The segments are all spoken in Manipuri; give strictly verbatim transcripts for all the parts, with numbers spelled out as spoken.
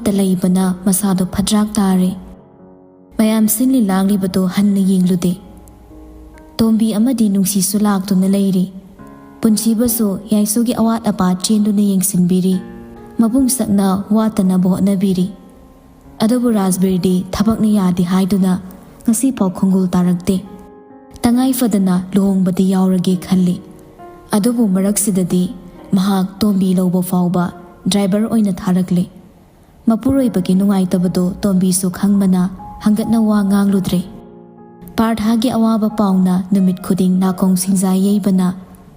ꯇ ꯂꯩꯕꯅ ꯃꯁꯥꯗꯣ ꯐꯗ꯭ꯔꯥꯛ ꯇꯥꯔꯦ꯫ ꯃꯌꯥꯝ ꯁꯤꯜꯂꯤ ꯂꯥꯡꯂꯤꯕꯗꯣ ꯍꯟꯅ ꯌꯦꯡꯂꯨꯗꯦ꯫ ꯇꯣꯝꯕꯤ ꯑꯃꯗꯤ ꯅꯨꯡꯁꯤꯁꯨ ꯂꯥꯛꯇꯨꯅ ꯂꯩꯔꯤ꯫ ꯄꯨꯟꯁꯤꯕꯁꯨ ꯌꯥꯏꯁꯨꯒꯤ ꯑꯋꯥꯠ ꯑꯄꯥ ꯆꯦꯟꯗꯨꯅ ꯌꯦꯡꯁꯤꯟꯕꯤꯔꯤ꯫ ꯃꯕꯨꯡ ꯁꯛꯅ ꯋꯥꯠꯇꯅꯕ ꯍꯣꯠꯅꯕꯤꯔꯤ꯫ ꯑꯗꯨꯕꯨ ꯔꯥꯖꯕꯤꯔꯗꯤ ꯊꯕꯛꯅ ꯌꯥꯗꯦ ꯍꯥꯏꯗꯨꯅ ꯉꯁꯤꯐꯥꯎ ꯈꯣꯡꯒꯨꯜ ꯇꯥꯔꯛꯇꯦ꯫ ꯇꯉꯥꯏ ꯐꯗꯅ ꯂꯨꯍꯣꯡꯕꯗꯤ ꯌꯥꯎꯔꯒꯦ ꯈꯜꯂꯤ꯫ ꯑꯗꯨꯕꯨ ꯃꯔꯛꯁꯤꯗꯗꯤ ꯃꯍꯥꯛ ꯇꯣꯝꯕꯤ ꯂꯧꯕ ꯐꯥꯎꯕ ꯗ꯭ꯔꯥꯏꯚꯔ ꯑꯣꯏꯅ ꯊꯥꯔꯛꯂꯦ꯫ ꯃꯄꯨꯔꯣꯏꯕꯒꯤ ꯅꯨꯡꯉꯥꯏꯇꯕꯗꯨ ꯇꯣꯝꯕꯤꯁꯨ ꯈꯪꯕꯅ ꯍꯪꯒꯠꯅ ꯋꯥ ꯉꯥꯡꯂꯨꯗ꯭ꯔꯦ꯫ ꯄꯥꯔꯊꯥꯒꯤ ꯑꯋꯥꯕ ꯄꯥꯎꯅ ꯅꯨꯃꯤꯠ ꯈꯨꯗꯤꯡ ꯅꯥꯀꯣꯡ ꯁꯤꯡꯖꯥ ꯌꯩꯕꯅ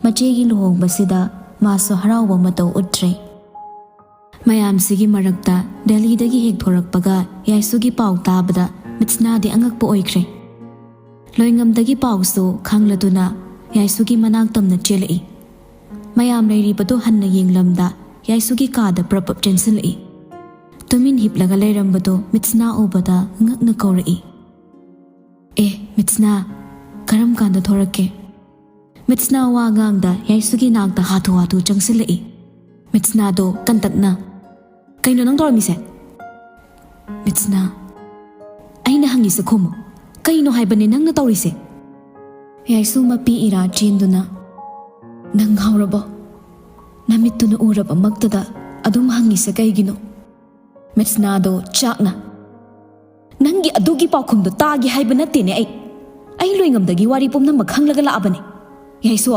ꯃꯆꯦꯒꯤ ꯂꯨꯍꯣꯡꯕꯁꯤꯗ ꯃꯥꯁꯨ ꯍꯔꯥꯎꯕ ꯃꯇꯧ ꯎꯠꯇ꯭ꯔꯦ꯫ ꯃꯌꯥꯝꯁꯤꯒꯤ ꯃꯔꯛꯇ ꯗꯦꯜꯂꯤꯗꯒꯤ ꯍꯦꯛ ꯊꯣꯔꯛꯄꯒ ꯌꯥꯏꯁꯨꯒꯤ ꯄꯥꯎ ꯇꯥꯕꯗ ꯃꯤꯠꯁꯅꯥꯗꯤ ꯑꯉꯛꯄ ꯑꯣꯏꯈ꯭ꯔꯦ꯫ ꯂꯣꯏꯉꯝꯗꯒꯤ ꯄꯥꯎꯁꯨ ꯈꯪꯂꯗꯨꯅ ꯌꯥꯏꯁꯨꯒꯤ ꯃꯅꯥꯛ ꯇꯝꯅ ꯆꯦꯜꯂꯛꯏ꯫ ꯃꯌꯥꯝ ꯂꯩꯔꯤꯕꯗꯨ ꯍꯟꯅ ꯌꯦꯡꯂꯝꯗ ꯌꯥꯏꯁꯨꯒꯤ ꯀꯥꯗ ꯄ꯭ꯔꯞ ꯄ꯭ꯔꯞ ꯆꯦꯟꯁꯤꯜꯂꯛꯏ꯫ ꯇꯨꯃꯤꯟ ꯍꯤꯞꯂꯒ ꯂꯩꯔꯝꯕꯗꯨ ꯃꯤꯠꯁꯅꯥ ꯎꯕꯗ ꯉꯛꯅ ꯀꯧꯔꯛꯏ, "ꯑꯦ, ꯃꯤꯠꯁꯅꯥ, ꯀꯔꯝ ꯀꯥꯟꯗ ꯊꯣꯔꯛꯀꯦ?" ꯃꯤꯠꯁꯅꯥ ꯋꯥ ꯉꯥꯡꯗ ꯌꯥꯏꯁꯨꯒꯤ ꯅꯥꯛꯇ ꯍꯥꯊꯨ ꯍꯥꯊꯨ ꯆꯪꯁꯤꯜꯂꯛꯏ꯫ ꯃꯤꯠꯁꯅꯥꯗꯣ ꯀꯟꯇꯛꯅ, "ꯀꯩꯅꯣ ꯅꯪ ꯇꯧꯔꯝꯃꯤꯁꯦ?" ꯃꯤꯠꯁꯅꯥ, "ꯑꯩꯅ ꯍꯪꯉꯤꯁꯦ ꯈꯨꯝꯃꯨ꯫ ꯀꯩꯅꯣ ꯍꯥꯏꯕꯅꯦ ꯅꯪꯅ ꯇꯧꯔꯤꯁꯦ?" ꯌꯥꯏꯁꯨ ꯃꯄꯤ ꯏꯔꯥ ꯆꯦꯟꯗꯨꯅ, "ꯅꯪ ꯉꯥꯎꯔꯕꯣ? ꯅꯃꯤꯠꯇꯨꯅ ꯎꯔꯕꯃꯛꯇꯗ ꯑꯗꯨꯝ ꯍꯪꯉꯤꯁꯦ ꯀꯩꯒꯤꯅꯣ?" ꯃꯤꯠꯁꯅꯥꯗꯣ ꯆꯥꯛꯅ, "ꯅꯪꯒꯤ ꯑꯗꯨꯒꯤ ꯄꯥꯎꯈꯨꯝꯗꯣ ꯇꯥꯒꯦ ꯍꯥꯏꯕ ꯅꯠꯇꯦꯅꯦ ꯑꯩ꯫ ꯑꯩ ꯂꯣꯏꯉꯝꯗꯒꯤ ꯋꯥꯔꯤ ꯄꯨꯝꯅꯃꯛ ꯈꯪꯂꯒ ꯂꯥꯛꯑꯕꯅꯦ꯫ ꯌꯥꯏꯁꯨ,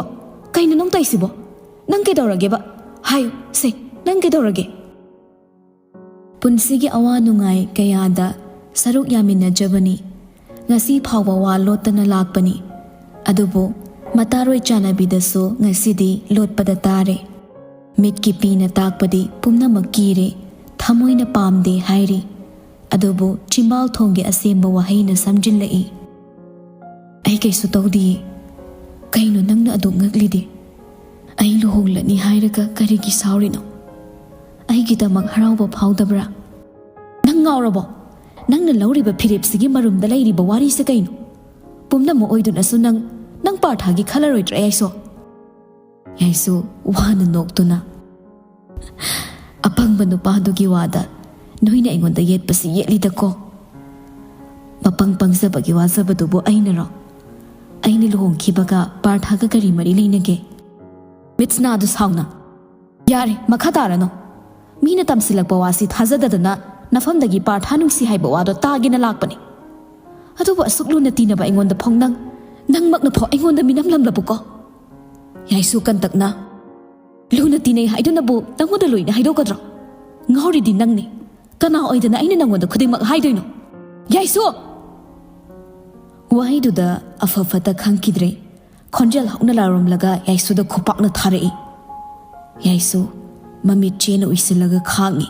ꯀꯩꯅꯣ ꯅꯪ ꯇꯧꯏꯁꯤꯕꯣ? ꯅꯪ ꯀꯩꯗꯧꯔꯒꯦꯕ? ꯍꯥꯏꯌꯨ ꯁꯦ, ꯅꯪ ꯀꯩꯗꯧꯔꯒꯦ?" ꯄꯨꯟꯁꯤꯒꯤ ꯑꯋꯥ ꯅꯨꯡꯉꯥꯏ ꯀꯌꯥꯗ ꯁꯔꯨꯛ ꯌꯥꯃꯤꯟꯅꯖꯕꯅꯤ꯫ ꯉꯁꯤ ꯐꯥꯎꯕ ꯋꯥ ꯂꯣꯠꯇꯅ ꯂꯥꯛꯄꯅꯤ꯫ ꯑꯗꯨꯕꯨ ꯃꯇꯥꯔꯣꯏ ꯆꯥꯟꯅꯕꯤꯗꯁꯨ ꯉꯁꯤꯗꯤ ꯂꯣꯠꯄꯗ ꯇꯥꯔꯦ꯫ ꯃꯤꯠꯀꯤ ꯄꯤꯅ ꯇꯥꯛꯄꯗꯤ ꯄꯨꯝꯅꯃꯛ ꯀꯤꯔꯦ, ꯊꯃꯣꯏꯅ ꯄꯥꯝꯗꯦ ꯍꯥꯏꯔꯤ꯫ ꯑꯗꯨꯕꯨ ꯆꯤꯝꯕꯥꯜ ꯊꯣꯡꯒꯤ ꯑꯁꯦꯡꯕ ꯋꯥꯍꯩꯅ ꯁꯝꯖꯤꯜꯂꯛꯏ꯫ "ꯑꯩ ꯀꯩꯁꯨ ꯇꯧꯗꯤꯌꯦ꯫ ꯀꯩꯅꯣ ꯅꯪꯅ ꯑꯗꯨꯛ ꯉꯛꯂꯤꯗꯤ? ꯑꯩ ꯂꯨꯍꯣꯡꯂꯅꯤ ꯍꯥꯏꯔꯒ ꯀꯔꯤꯒꯤ ꯁꯥꯎꯔꯤꯅꯣ? ꯑꯩꯒꯤꯗꯃꯛ ꯍꯔꯥꯎꯕ ꯐꯥꯎꯗꯕ꯭ꯔꯥ? ꯅꯪ ꯉꯥꯎꯔꯕꯣ? ꯅꯪꯅ ꯂꯧꯔꯤꯕ ꯐꯤꯔꯦꯞꯁꯤꯒꯤ ꯃꯔꯨꯝꯗ ꯂꯩꯔꯤꯕ ꯋꯥꯔꯤꯁꯦ ꯀꯩꯅꯣ? ꯄꯨꯝꯅꯃꯛ ꯑꯣꯏꯗꯨꯅꯁꯨ ꯅꯪ, ꯅꯪ ꯄꯥꯔꯊꯥꯒꯤ ꯈꯜꯂꯔꯣꯏꯗ꯭ꯔꯥ ꯌꯥꯏꯁꯨ?" ꯌꯥꯏꯁꯨ ꯋꯥꯅ ꯅꯣꯛꯇꯨꯅ, "ꯑꯄꯪꯕ ꯅꯨꯄꯥꯗꯨꯒꯤ ꯋꯥꯗ ꯅꯣꯏꯅ ꯑꯩꯉꯣꯟꯗ ꯌꯦꯠꯄꯁꯤ ꯌꯦꯠꯂꯤꯗꯀꯣ꯫ ꯃꯄꯪ ꯄꯪꯖꯕꯒꯤ ꯋꯥꯖꯕꯗꯨꯕꯨ ꯑꯩꯅꯔꯣ? ꯑꯩꯅ ꯂꯨꯍꯣꯡꯈꯤꯕꯒ ꯄꯥꯔꯊꯒ ꯀꯔꯤ ꯃꯔꯤ ꯂꯩꯅꯒꯦ? ꯃꯤꯠꯁꯅꯥꯗꯨ ꯁꯥꯎꯅ, "ꯌꯥꯔꯦ, ꯃꯈꯥ ꯇꯥꯔꯅꯨ꯫ ꯃꯤꯅ ꯇꯝꯁꯤꯜꯂꯛꯄ ꯋꯥꯁꯤ ꯊꯥꯖꯗꯗꯅ ꯅꯐꯝꯗꯒꯤ ꯄꯥꯔꯊ ꯅꯨꯡꯁꯤ ꯍꯥꯏꯕ ꯋꯥꯗꯣ ꯇꯥꯒꯦꯅ ꯂꯥꯛꯄꯅꯤ꯫ ꯑꯗꯨꯕꯨ ꯑꯁꯨꯛ ꯂꯨꯅ ꯇꯤꯟꯅꯕ ꯑꯩꯉꯣꯟꯗ ꯐꯥꯎ ꯅꯪ, ꯅꯪꯃꯛꯅ ꯐꯥꯎ ꯑꯩꯉꯣꯟꯗ ꯃꯤꯅꯝꯂꯝꯂꯕꯀꯣ?" ꯌꯥꯏꯁꯨ ꯀꯟꯇꯛꯅ, "ꯂꯨꯅ ꯇꯤꯟꯅꯩ ꯍꯥꯏꯗꯨꯅꯕꯨ ꯅꯪꯉꯣꯟꯗ ꯂꯣꯏꯅ ꯍꯥꯏꯗꯣꯛꯀꯗ꯭ꯔꯣ? ꯉꯥꯎꯔꯤꯗꯤ ꯅꯪꯅꯤ꯫ ꯀꯅꯥ ꯑꯣꯏꯗꯅ ꯑꯩꯅ ꯅꯪꯉꯣꯟꯗ ꯈꯨꯗꯤꯡꯃꯛ ꯍꯥꯏꯗꯣꯏꯅꯣ?" ꯌꯥꯏꯁꯨ! ꯋꯥꯍꯩꯗꯨꯗ ꯑꯐ ꯐꯠꯇ ꯈꯪꯈꯤꯗ꯭ꯔꯦ꯫ ꯈꯣꯟꯖꯦꯜ ꯍꯧꯅ ꯂꯥꯎꯔꯝꯂꯒ ꯌꯥꯏꯁꯨꯗ ꯈꯨꯄꯥꯛꯅ ꯊꯥꯔꯛꯏ꯫ ꯌꯥꯏꯁꯨ ꯃꯃꯤꯠ ꯆꯦꯅ ꯎꯏꯁꯤꯜꯂꯒ ꯈꯥꯡꯉꯤ꯫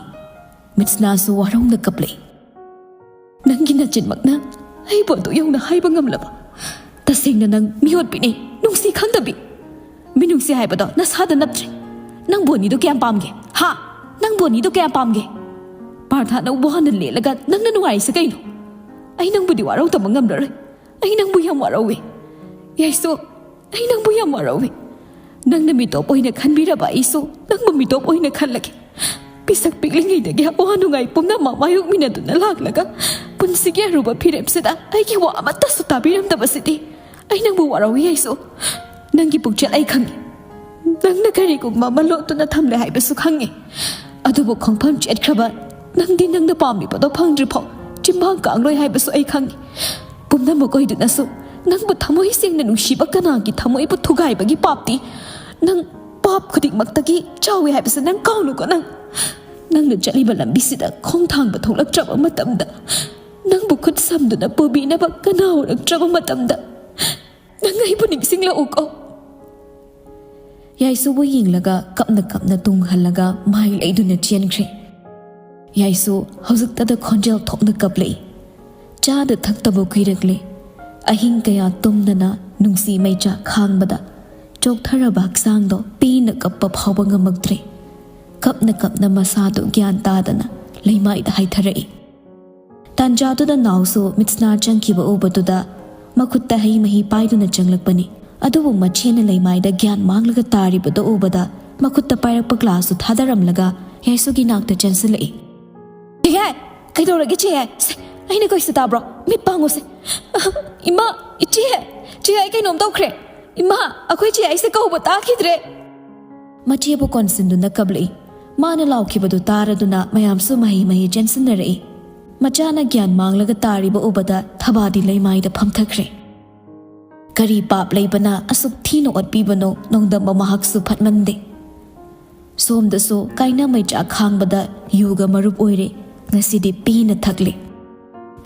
ꯃꯤꯠꯁꯅꯥꯁꯨ ꯋꯥꯔꯧꯅ ꯀꯞꯂꯛꯏ꯫ "ꯅꯪꯒꯤ ꯅꯆꯤꯟꯃꯛꯅ ꯑꯩꯕꯨ ꯑꯗꯨ ꯌꯧꯅ ꯍꯥꯏꯕ ꯉꯝꯂꯕ? ꯇꯁꯦꯡꯅ ꯅꯪ ꯃꯤꯑꯣꯠꯄꯤꯅꯤ, ꯅꯨꯡꯁꯤ ꯈꯪꯗꯕꯤ꯫ ꯃꯤꯅꯨꯡꯁꯤ ꯍꯥꯏꯕꯗꯣ ꯅꯁꯥꯗ ꯅꯠꯇ꯭ꯔꯦ꯫ ꯅꯪ ꯕꯣꯅꯤꯗꯣ ꯀꯌꯥꯝ ꯄꯥꯝꯒꯦ? ꯍꯥ? ꯅꯪ ꯕꯣꯅꯤꯗꯣ ꯀꯌꯥꯝ ꯄꯥꯝꯒꯦ? ꯄꯥꯔꯊꯥꯅ ꯋꯥꯅ ꯂꯦꯜꯂꯒ ꯅꯪꯅ ꯅꯨꯡꯉꯥꯏꯔꯤꯁꯦ ꯀꯩꯅꯣ? ꯑꯩ ꯅꯪꯕꯨꯗꯤ ꯋꯥꯔꯧꯗꯕ ꯉꯝꯂꯔꯣꯏ꯫ ꯑꯩ ꯅꯪꯕꯨ ꯌꯥꯝ ꯋꯥꯔꯧꯏ꯫ ꯌꯥꯏꯁꯨ, ꯑꯩ ꯅꯪꯕꯨ ꯌꯥꯝ ꯋꯥꯔꯧꯏ꯫ ꯅꯪꯅ ꯃꯤꯇꯣꯞ ꯑꯣꯏꯅ ꯈꯟꯕꯤꯔꯕ ꯑꯩꯁꯨ ꯅꯪꯕꯨ ꯃꯤꯇꯣꯞ ꯑꯣꯏꯅ ꯈꯜꯂꯒꯦ꯫ ꯄꯤꯁꯛ ꯄꯤꯛꯂꯤꯉꯩꯗꯒꯤ ꯑꯋꯥ ꯅꯨꯡꯉꯥꯏ ꯄꯨꯝꯅꯃꯛ ꯃꯥꯌꯣꯛꯃꯤꯟꯅꯗꯨꯅ ꯂꯥꯛꯂꯒ ꯄꯨꯟꯁꯤꯒꯤ ꯑꯔꯨꯕ ꯐꯤꯔꯦꯞꯁꯤꯗ ꯑꯩꯒꯤ ꯋꯥ ꯑꯃꯠꯇꯁꯨ ꯇꯥꯕꯤꯔꯝꯗꯕꯁꯤꯗꯤ ꯑꯩ ꯅꯪꯕꯨ ꯋꯥꯔꯧꯏ ꯌꯥꯏꯁꯨ꯫ ꯅꯪꯒꯤ ꯄꯨꯛꯆꯦꯜ ꯑꯩ ꯈꯪꯏ꯫ ꯅꯪꯅ ꯀꯔꯤꯒꯨꯝꯕ ꯑꯃ ꯂꯣꯠꯇꯨꯅ ꯊꯝꯂꯦ ꯍꯥꯏꯕꯁꯨ ꯈꯪꯉꯤ꯫ ꯑꯗꯨꯕꯨ ꯈꯣꯡꯐꯝ ꯆꯦꯠꯈ꯭ꯔꯕ ꯅꯪꯗꯤ ꯅꯪꯅ ꯄꯥꯝꯂꯤꯕꯗꯣ ꯐꯪꯗ꯭ꯔꯤꯐꯥꯎ ꯆꯤꯝꯕꯥꯡ ꯀꯥꯡꯂꯣꯏ ꯍꯥꯏꯕꯁꯨ ꯑꯩ ꯈꯪꯉꯤ꯫ ꯄꯨꯝꯅꯃꯛ ꯑꯣꯏꯗꯨꯅꯁꯨ ꯅꯪꯕꯨ ꯊꯃꯣꯏ ꯁꯦꯡꯅ ꯅꯨꯡꯁꯤꯕ ꯀꯅꯥꯒꯤ ꯊꯃꯣꯏꯕꯨ ꯊꯨꯒꯥꯏꯕꯒꯤ ꯄꯥꯞꯇꯤ ꯅꯪ ꯄꯥꯞ ꯈꯨꯗꯤꯡꯃꯛꯇꯒꯤ ꯆꯥꯎꯏ ꯍꯥꯏꯕꯁꯤ ꯅꯪ ꯀꯥꯎꯅꯨꯀꯣ꯫ ꯅꯪ, ꯅꯪꯅ ꯆꯠꯂꯤꯕ ꯂꯝꯕꯤꯁꯤꯗ ꯈꯣꯡꯊꯥꯡꯕ ꯊꯣꯛꯂꯛꯇ꯭ꯔꯕ ꯃꯇꯝꯗ, ꯅꯪꯕꯨ ꯈꯨꯠ ꯁꯝꯗꯨꯅ ꯄꯨꯕꯤꯅꯕ ꯀꯅꯥ ꯎꯔꯛꯇ꯭ꯔꯕ ꯃꯇꯝꯗ, ꯅꯪ ꯑꯩꯕꯨ ꯅꯤꯡꯁꯤꯡꯂꯛꯎꯀꯣ꯫ ꯌꯥꯏꯁꯨꯕꯨ ꯌꯦꯡꯂꯒ ꯀꯞꯅ ꯀꯞꯅ ꯇꯨꯡ ꯍꯜꯂꯒ ꯃꯥꯏ ꯂꯩꯗꯨꯅ ꯆꯦꯟꯈ꯭ꯔꯦ꯫ ꯌꯥꯏꯁꯨ ꯍꯧꯖꯤꯛꯇꯗ ꯈꯣꯟꯖꯦꯜ ꯊꯣꯛꯅ ꯀꯞꯂꯛꯏ꯫ ꯆꯥꯗ ꯊꯛꯇꯕ ꯀꯨꯏꯔꯛꯂꯦ꯫ ꯑꯍꯤꯡ ꯀꯌꯥ ꯇꯨꯝꯗꯅ ꯅꯨꯡꯁꯤ ꯃꯩꯆꯥꯛ ꯈꯥꯡꯕꯗ ꯆꯣꯛꯊꯔꯕ ꯍꯛꯆꯥꯡꯗꯣ ꯄꯦꯟꯅ ꯀꯞꯄ ꯐꯥꯎꯕ ꯉꯝꯃꯛꯇ꯭ꯔꯦ꯫ ꯀꯞꯅ ꯀꯞꯅ ꯃꯁꯥꯗꯨ ꯒ꯭ꯌꯥꯟ ꯇꯥꯗꯅ ꯂꯩꯃꯥꯏꯗ ꯍꯥꯏꯊꯔꯛꯏ꯫ ꯇꯥꯟꯖꯥꯗꯨꯗ ꯅꯥꯎꯁꯨ ꯃꯤꯠꯁꯅꯥ ꯆꯪꯈꯤꯕ ꯎꯕꯗꯨꯗ ꯃꯈꯨꯠꯇ ꯍꯩ ꯃꯍꯤ ꯄꯥꯏꯗꯨꯅ ꯆꯪꯂꯛꯄꯅꯤ꯫ ꯑꯗꯨꯕꯨ ꯃꯆꯦꯅ ꯂꯩꯃꯥꯏꯗ ꯒ꯭ꯌꯥꯟ ꯃꯥꯡꯂꯒ ꯇꯥꯔꯤꯕꯗꯨ ꯎꯕꯗ ꯃꯈꯨꯠꯇ ꯄꯥꯏꯔꯛꯄ ꯒ꯭ꯂꯥꯁꯇꯨ ꯊꯥꯗꯔꯝꯂꯒ ꯌꯥꯏꯁꯨꯒꯤ ꯅꯥꯛꯇ ꯆꯪꯁꯤꯜꯂꯛꯏ꯫ "ꯀꯩꯗꯧꯔꯒꯦ ꯆꯦ ꯌꯥꯏ? ꯁꯦ, ꯑꯩꯅ ꯀꯩꯁꯨ ꯇꯥꯕ꯭ꯔꯣ? ꯃꯤꯠ ꯄꯥꯡꯉꯨꯁꯦ꯫ ꯏꯃꯥ, ꯏꯆꯦ, ꯆꯦ ꯌꯥꯏ ꯀꯩꯅꯣꯝ ꯇꯧꯈ꯭ꯔꯦ꯫ ꯏꯃꯥ, ꯑꯩꯈꯣꯏ ꯆꯦ ꯌꯥꯏꯁꯦ ꯀꯧꯕ ꯇꯥꯈꯤꯗ꯭ꯔꯦ!" ꯃꯆꯦꯕꯨ ꯀꯣꯟꯁꯤꯟꯗꯨꯅ ꯀꯞꯂꯛꯏ꯫ ꯃꯥꯅ ꯂꯥꯎꯈꯤꯕꯗꯨ ꯇꯥꯔꯗꯨꯅ ꯃꯌꯥꯝꯁꯨ ꯃꯍꯩ ꯃꯍꯩ ꯆꯦꯟꯁꯤꯟꯅꯔꯛꯏ꯫ ꯃꯆꯥꯅ ꯒ꯭ꯌꯥꯟ ꯃꯥꯡꯂꯒ ꯇꯥꯔꯤꯕ ꯎꯕꯗ ꯊꯕꯥꯗꯤ ꯂꯩꯃꯥꯏꯗ ꯐꯝꯊꯈ꯭ꯔꯦ꯫ ꯀꯔꯤ ꯄꯥꯞ ꯂꯩꯕꯅ ꯑꯁꯨꯛ ꯊꯤꯅ ꯑꯣꯠꯄꯤꯕꯅꯣ? ꯅꯣꯡꯗꯝꯕ ꯃꯍꯥꯛꯁꯨ ꯐꯠꯃꯟꯗꯦ꯫ ꯁꯣꯝꯗꯁꯨ ꯀꯥꯏꯅ ꯃꯩꯆꯥꯛ ꯈꯥꯡꯕꯗ ꯌꯨꯒ ꯃꯔꯨꯞ ꯑꯣꯏꯔꯦ꯫ ꯉꯁꯤꯗꯤ ꯄꯦꯟꯅ ꯊꯛꯂꯦ꯫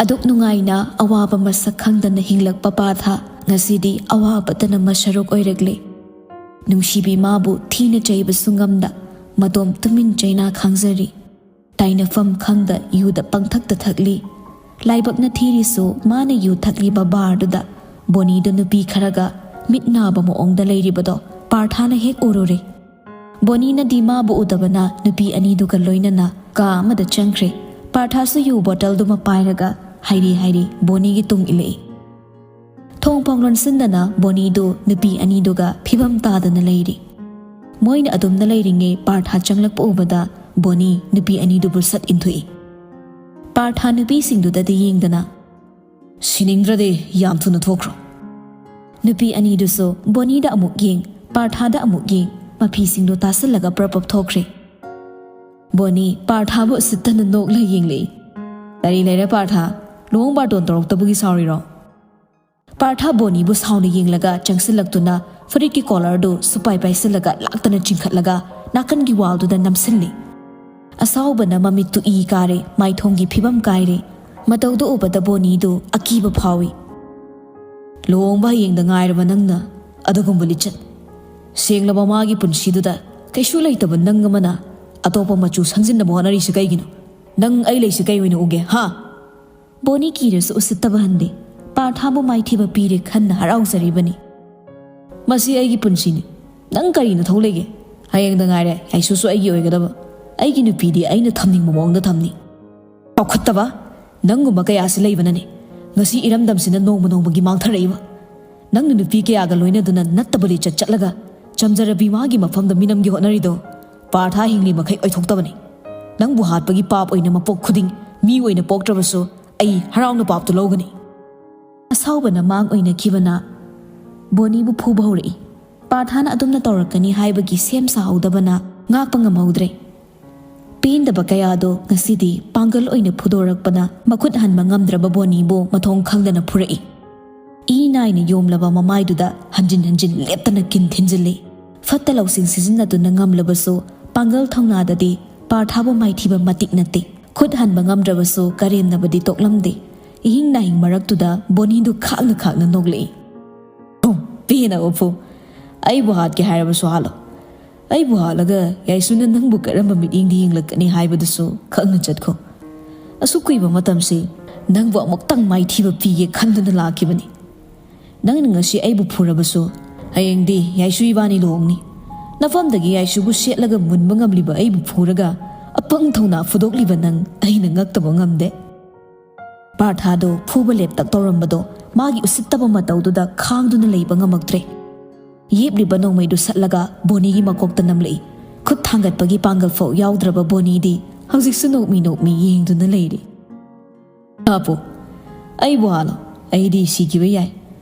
ꯑꯗꯨꯛ ꯅꯨꯡꯉꯥꯏꯅ ꯑꯋꯥꯕ ꯃꯁꯛ ꯈꯪꯗꯅ ꯍꯤꯡꯂꯛꯄ ꯄꯥꯔꯊ ꯉꯁꯤꯗꯤ ꯑꯋꯥꯕꯇꯅ ꯃꯁꯔꯨꯛ ꯑꯣꯏꯔꯛꯂꯦ꯫ ꯅꯨꯡꯁꯤꯕꯤ ꯃꯥꯕꯨ ꯊꯤꯅ ꯆꯩꯕꯁꯨ ꯉꯝꯗ ꯃꯇꯣꯝ ꯇꯨꯃꯤꯟ ꯆꯩꯅꯥ ꯈꯥꯡꯖꯔꯤ꯫ ꯇꯥꯏꯅꯐꯝ ꯈꯪꯗ ꯌꯨꯗ ꯄꯪꯊꯛꯇ ꯊꯛꯂꯤ꯫ ꯂꯥꯏꯕꯛꯅ ꯊꯤꯔꯤꯁꯨ ꯃꯥꯅ ꯌꯨ ꯊꯛꯂꯤꯕ ꯕꯥꯔꯗꯨꯗ ꯕꯣꯅꯤꯗꯨ ꯅꯨꯄꯤ ꯈꯔꯒ ꯃꯤꯠ ꯅꯥꯕ ꯃꯑꯣꯡꯗ ꯂꯩꯔꯤꯕꯗꯣ ꯄꯥꯔꯊꯥꯅ ꯍꯦꯛ ꯎꯔꯨꯔꯦ꯫ ꯕꯣꯅꯤꯅꯗꯤ ꯃꯥꯕꯨ ꯎꯗꯕꯅ ꯅꯨꯄꯤ ꯑꯅꯤꯗꯨꯒ ꯂꯣꯏꯅꯅ ꯀꯥ ꯑꯃꯗ ꯆꯪꯈ꯭ꯔꯦ꯫ ꯄꯥꯔꯊꯥꯁꯨ ꯌꯨ ꯕꯣꯇꯜꯗꯨꯃ ꯄꯥꯏꯔꯒ ꯍꯥꯏꯔꯤ ꯍꯥꯏꯔꯤ ꯕꯣꯅꯤꯒꯤ ꯇꯨꯡ ꯏꯜꯂꯛꯏ꯫ ꯊꯣꯡ ꯐꯥꯎ ꯂꯣꯟꯁꯤꯟꯗꯅ ꯕꯣꯅꯤꯗꯨ ꯅꯨꯄꯤ ꯑꯅꯤꯗꯨꯒ ꯐꯤꯕꯝ ꯇꯥꯗꯅ ꯂꯩꯔꯤ꯫ ꯃꯣꯏꯅ ꯑꯗꯨꯝꯅ ꯂꯩꯔꯤꯉꯩ ꯄꯥꯔꯊꯥ ꯆꯪꯂꯛꯄ ꯎꯕꯗ ꯕꯣꯅꯤ ꯅꯨꯄꯤ ꯑꯅꯤꯗꯨꯕꯨ ꯁꯠ ꯏꯟꯊꯣꯛꯏ꯫ ꯄꯥꯔꯊꯥ ꯅꯨꯄꯤꯁꯤꯡꯗꯨꯗꯗꯤ ꯌꯦꯡꯗꯅ, "ꯁꯤꯅꯤꯡꯗ꯭ꯔꯗꯤ ꯌꯥꯝ ꯊꯨꯅ ꯊꯣꯛꯈ꯭ꯔꯣ꯫" ꯅꯨꯄꯤ ꯑꯅꯤꯗꯨꯁꯨ ꯕꯣꯅꯤꯗ ꯑꯃꯨꯛ ꯌꯦꯡ, ꯄꯥꯔꯊꯥꯗ ꯑꯃꯨꯛ ꯌꯦꯡ, ꯃꯐꯤꯁꯤꯡꯗꯨ ꯇꯥꯁꯤꯜꯂꯒ ꯄ꯭ꯔꯞ ꯄ꯭ꯔꯞ ꯊꯣꯛꯈ꯭ꯔꯦ꯫ ꯕꯣꯅꯤ ꯄꯥꯔꯊꯥꯕꯨ ꯎꯁꯤꯠꯇꯅ ꯅꯣꯛꯂ ꯌꯦꯡꯂꯛꯏ꯫ "ꯀꯔꯤ ꯂꯩꯔꯦ ꯄꯥꯔꯊꯥ? ꯂꯨꯍꯣꯡ ꯕꯥꯔꯇꯣꯟ ꯇꯧꯔꯛꯇꯕꯒꯤ ꯁꯥꯎꯔꯤꯔꯣ?" ꯄꯥꯔꯊꯥ ꯕꯣꯅꯤꯕꯨ ꯁꯥꯎꯅ ꯌꯦꯡꯂꯒ ꯆꯪꯁꯤꯜꯂꯛꯇꯨꯅ ꯐꯨꯔꯤꯠꯀꯤ ꯀꯣꯂꯔꯗꯨ ꯁꯨꯄꯥꯏ ꯄꯥꯏꯁꯤꯜꯂꯒ ꯂꯥꯛꯇꯅ ꯆꯤꯡꯈꯠꯂꯒ ꯅꯥꯀꯟꯒꯤ ꯋꯥꯜꯗꯨꯗ ꯅꯝꯁꯤꯜꯂꯤ꯫ ꯑꯁꯥꯎꯕꯅ ꯃꯃꯤꯠꯇꯨ ꯏ ꯀꯥꯔꯦ, ꯃꯥꯏꯊꯣꯡꯒꯤ ꯐꯤꯕꯝ ꯀꯥꯏꯔꯦ꯫ ꯃꯇꯧꯗꯨ ꯎꯕꯗ ꯕꯣꯅꯤꯗꯨ ꯑꯀꯤꯕ ꯐꯥꯎꯏ꯫ "ꯂꯨꯍꯣꯡꯕ ꯍꯌꯦꯡꯗ ꯉꯥꯏꯔꯕ ꯅꯪꯅ ꯑꯗꯨꯒꯨꯝꯕ ꯂꯤꯆꯠ? ꯁꯦꯡꯂꯕ ꯃꯥꯒꯤ ꯄꯨꯟꯁꯤꯗꯨꯗ ꯀꯩꯁꯨ ꯂꯩꯇꯕ ꯅꯪ ꯑꯃꯅ ꯑꯇꯣꯞꯄ ꯃꯆꯨ ꯁꯪꯖꯤꯟꯅꯕ ꯍꯣꯠꯅꯔꯤꯁꯤ ꯀꯩꯒꯤꯅꯣ? ꯅꯪ ꯑꯩ ꯂꯩꯁꯤ ꯀꯩ ꯑꯣꯏꯅ ꯎꯒꯦ, ꯍꯥ?" ꯕꯣꯅꯤ ꯀꯤꯔꯁꯨ ꯎꯁꯤꯠꯇꯕ ꯍꯟꯗꯦ꯫ ꯄꯥꯔꯊꯥꯕꯨ ꯃꯥꯏꯊꯤꯕ ꯄꯤꯔꯦ ꯈꯟꯅ ꯍꯔꯥꯎꯖꯔꯤꯕꯅꯤ꯫ "ꯃꯁꯤ ꯑꯩꯒꯤ ꯄꯨꯟꯁꯤꯅꯤ꯫ ꯅꯪ ꯀꯔꯤ ꯅꯊꯧ ꯂꯩꯒꯦ? ꯍꯌꯦꯡꯗ ꯉꯥꯏꯔꯦ ꯌꯥꯏꯁꯨꯁꯨ ꯑꯩꯒꯤ ꯑꯣꯏꯒꯗꯕ꯫ ꯑꯩꯒꯤ ꯅꯨꯄꯤꯗꯤ ꯑꯩꯅ ꯊꯝꯅꯤꯡꯕ ꯃꯑꯣꯡꯗ ꯊꯝꯅꯤ꯫" ꯆꯥꯎꯈꯠꯇꯕ! ꯅꯪꯒꯨꯝꯕ ꯀꯌꯥꯁꯤ ꯂꯩꯕꯅꯅꯦ ꯉꯁꯤ ꯏꯔꯝꯗꯝꯁꯤꯅ ꯅꯣꯡꯃ ꯅꯣꯡꯃꯒꯤ ꯃꯥꯡꯊꯔꯛꯏꯕ꯫ ꯅꯪꯅ ꯅꯨꯄꯤ ꯀꯌꯥꯒ ꯂꯣꯏꯅꯗꯨꯅ ꯅꯠꯇꯕ ꯂꯤꯆꯠ ꯆꯠꯂꯒ ꯆꯝꯖꯔꯕꯤ ꯃꯥꯒꯤ ꯃꯐꯝꯗ ꯃꯤꯅꯝꯒꯦ ꯍꯣꯠꯅꯔꯤꯗꯣ꯫ ꯄꯥꯔꯊꯥ ꯍꯤꯡꯂꯤ ꯃꯈꯩ ꯑꯣꯏꯊꯣꯛꯇꯕꯅꯤ꯫ ꯅꯪꯕꯨ ꯍꯥꯠꯄꯒꯤ ꯄꯥꯞ ꯑꯣꯏꯅ ꯃꯄꯣꯛ ꯈꯨꯗꯤꯡ ꯃꯤ ꯑꯣꯏꯅ ꯄꯣꯛꯇ꯭ꯔꯕꯁꯨ ꯑꯩ ꯍꯔꯥꯎꯅ ꯄꯥꯞꯇꯨ ꯂꯧꯒꯅꯤ꯫ ꯑꯁꯥꯎꯕꯅ ꯃꯥꯡ ꯑꯣꯏꯅꯈꯤꯕꯅ ꯕꯣꯅꯤꯕꯨ ꯐꯨꯕ ꯍꯧꯔꯛꯏ꯫ ꯄꯥꯔꯊꯥꯅ ꯑꯗꯨꯝꯅ ꯇꯧꯔꯛꯀꯅꯤ ꯍꯥꯏꯕꯒꯤ ꯁꯦꯝ ꯁꯥꯍꯧꯗꯕꯅ ꯉꯥꯛꯄ ꯉꯝꯍꯧꯗ꯭ꯔꯦ꯫ ꯄꯦꯟꯗꯕ ꯀꯌꯥꯗꯣ ꯉꯁꯤꯗꯤ ꯄꯥꯡꯒꯜ ꯑꯣꯏꯅ ꯐꯨꯗꯣꯔꯛꯄꯅ ꯃꯈꯨꯠ ꯍꯟꯕ ꯉꯝꯗ꯭ꯔꯕ ꯕꯣꯅꯤꯕꯨ ꯃꯊꯣꯡ ꯈꯪꯗꯅ ꯐꯨꯔꯛꯏ꯫ ꯏ ꯅꯥꯏꯅ ꯌꯣꯝꯂꯕ ꯃꯃꯥꯏꯗꯨꯗ ꯍꯟꯖꯤꯟ ꯍꯟꯖꯤꯟ ꯂꯦꯞꯇꯅ ꯀꯤꯟ ꯊꯤꯟꯖꯤꯜꯂꯤ꯫ ꯐꯠꯇ ꯂꯧꯁꯤꯡ ꯁꯤꯖꯤꯟꯅꯗꯨꯅ ꯉꯝꯂꯕꯁꯨ ꯄꯥꯡꯒꯜ ꯊꯧꯅꯥꯗꯗꯤ ꯄꯥꯔꯊꯥꯕꯨ ꯃꯥꯏꯊꯤꯕ ꯃꯇꯤꯛ ꯅꯠꯇꯦ꯫ ꯈꯨꯠ ꯍꯟꯕ ꯉꯝꯗ꯭ꯔꯕꯁꯨ ꯀꯔꯦꯝꯅꯕꯗꯤ ꯇꯣꯛꯂꯝꯗꯦ꯫ ꯏꯍꯤꯡ ꯅꯥꯍꯤꯡ ꯃꯔꯛꯇꯨꯗ ꯕꯣꯅꯤꯗꯨ ꯈꯥꯛꯅ ꯈꯥꯛꯅ ꯅꯣꯛꯂꯛꯏ꯫ ꯍꯨꯝ, ꯄꯦꯟꯅꯕ ꯐꯨ꯫ ꯑꯩꯕꯨ ꯍꯥꯠꯀꯦ ꯍꯥꯏꯔꯕꯁꯨ ꯍꯥꯠꯂꯣ꯫ ꯑꯩꯕꯨ ꯍꯥꯠꯂꯒ ꯌꯥꯏꯁꯨꯅ ꯅꯪꯕꯨ ꯀꯔꯝꯕ ꯃꯤꯠꯌꯦꯡꯗ ꯌꯦꯡꯂꯛꯀꯅꯤ ꯍꯥꯏꯕꯗꯨꯁꯨ ꯈꯪꯅ ꯆꯠꯈꯣ꯫ ꯑꯁꯨꯛ ꯀꯨꯏꯕ ꯃꯇꯝꯁꯤ ꯅꯪꯕꯨ ꯑꯃꯨꯛꯇꯪ ꯃꯥꯏꯊꯤꯕ ꯄꯤꯒꯦ ꯈꯟꯗꯨꯅ ꯂꯥꯛꯈꯤꯕꯅꯤ꯫ ꯅꯪꯅ ꯉꯁꯤ ꯑꯩꯕꯨ ꯐꯨꯔꯕꯁꯨ, ꯍꯌꯦꯡꯗꯤ ꯌꯥꯏꯁꯨ ꯏꯕꯥꯅꯤ ꯂꯨꯍꯣꯡꯅꯤ꯫ ꯅꯐꯝꯗꯒꯤ ꯌꯥꯏꯁꯨꯕꯨ ꯁꯦꯠꯂꯒ ꯃꯨꯟꯕ ꯉꯝꯂꯤꯕ ꯑꯩꯕꯨ ꯐꯨꯔꯒ ꯑꯄꯪ ꯊꯧꯅꯥ ꯐꯨꯗꯣꯛꯂꯤꯕ ꯅꯪ ꯑꯩꯅ ꯉꯛꯇꯕ ꯉꯝꯗꯦ꯫ ꯄꯥꯔꯊꯥꯗꯣ ꯐꯨꯕ ꯂꯦꯞꯇꯛ ꯇꯧꯔꯝꯕꯗꯣ ꯃꯥꯒꯤ ꯎꯁꯤꯠꯇꯕ ꯃꯇꯧꯗꯨꯗ ꯈꯥꯡꯗꯨꯅ ꯂꯩꯕ ꯉꯝꯃꯛꯇ꯭ꯔꯦ꯫ ꯌꯦꯞꯂꯤꯕ ꯅꯣꯡꯃꯩꯗꯨ ꯁꯠꯂꯒ ꯕꯣꯅꯤꯒꯤ ꯃꯀꯣꯛꯇ ꯅꯝꯂꯛꯏ꯫ ꯈꯨꯠ ꯊꯥꯡꯒꯠꯄꯒꯤ ꯄꯥꯡꯒꯜ ꯐꯥꯎ ꯌꯥꯎꯗ꯭ꯔꯕ ꯕꯣꯅꯤꯗꯤ ꯍꯧꯖꯤꯛꯁꯨ ꯅꯣꯛꯃꯤ ꯅꯣꯛꯃꯤ ꯌꯦꯡꯗꯨꯅ ꯂꯩꯔꯤ꯫ "ꯍꯥꯞꯄꯨ, ꯑꯩꯕꯨ ꯍꯥꯠꯂꯣ, ꯑꯩꯗꯤ ꯁꯤꯈꯤꯕ ꯌꯥꯏ,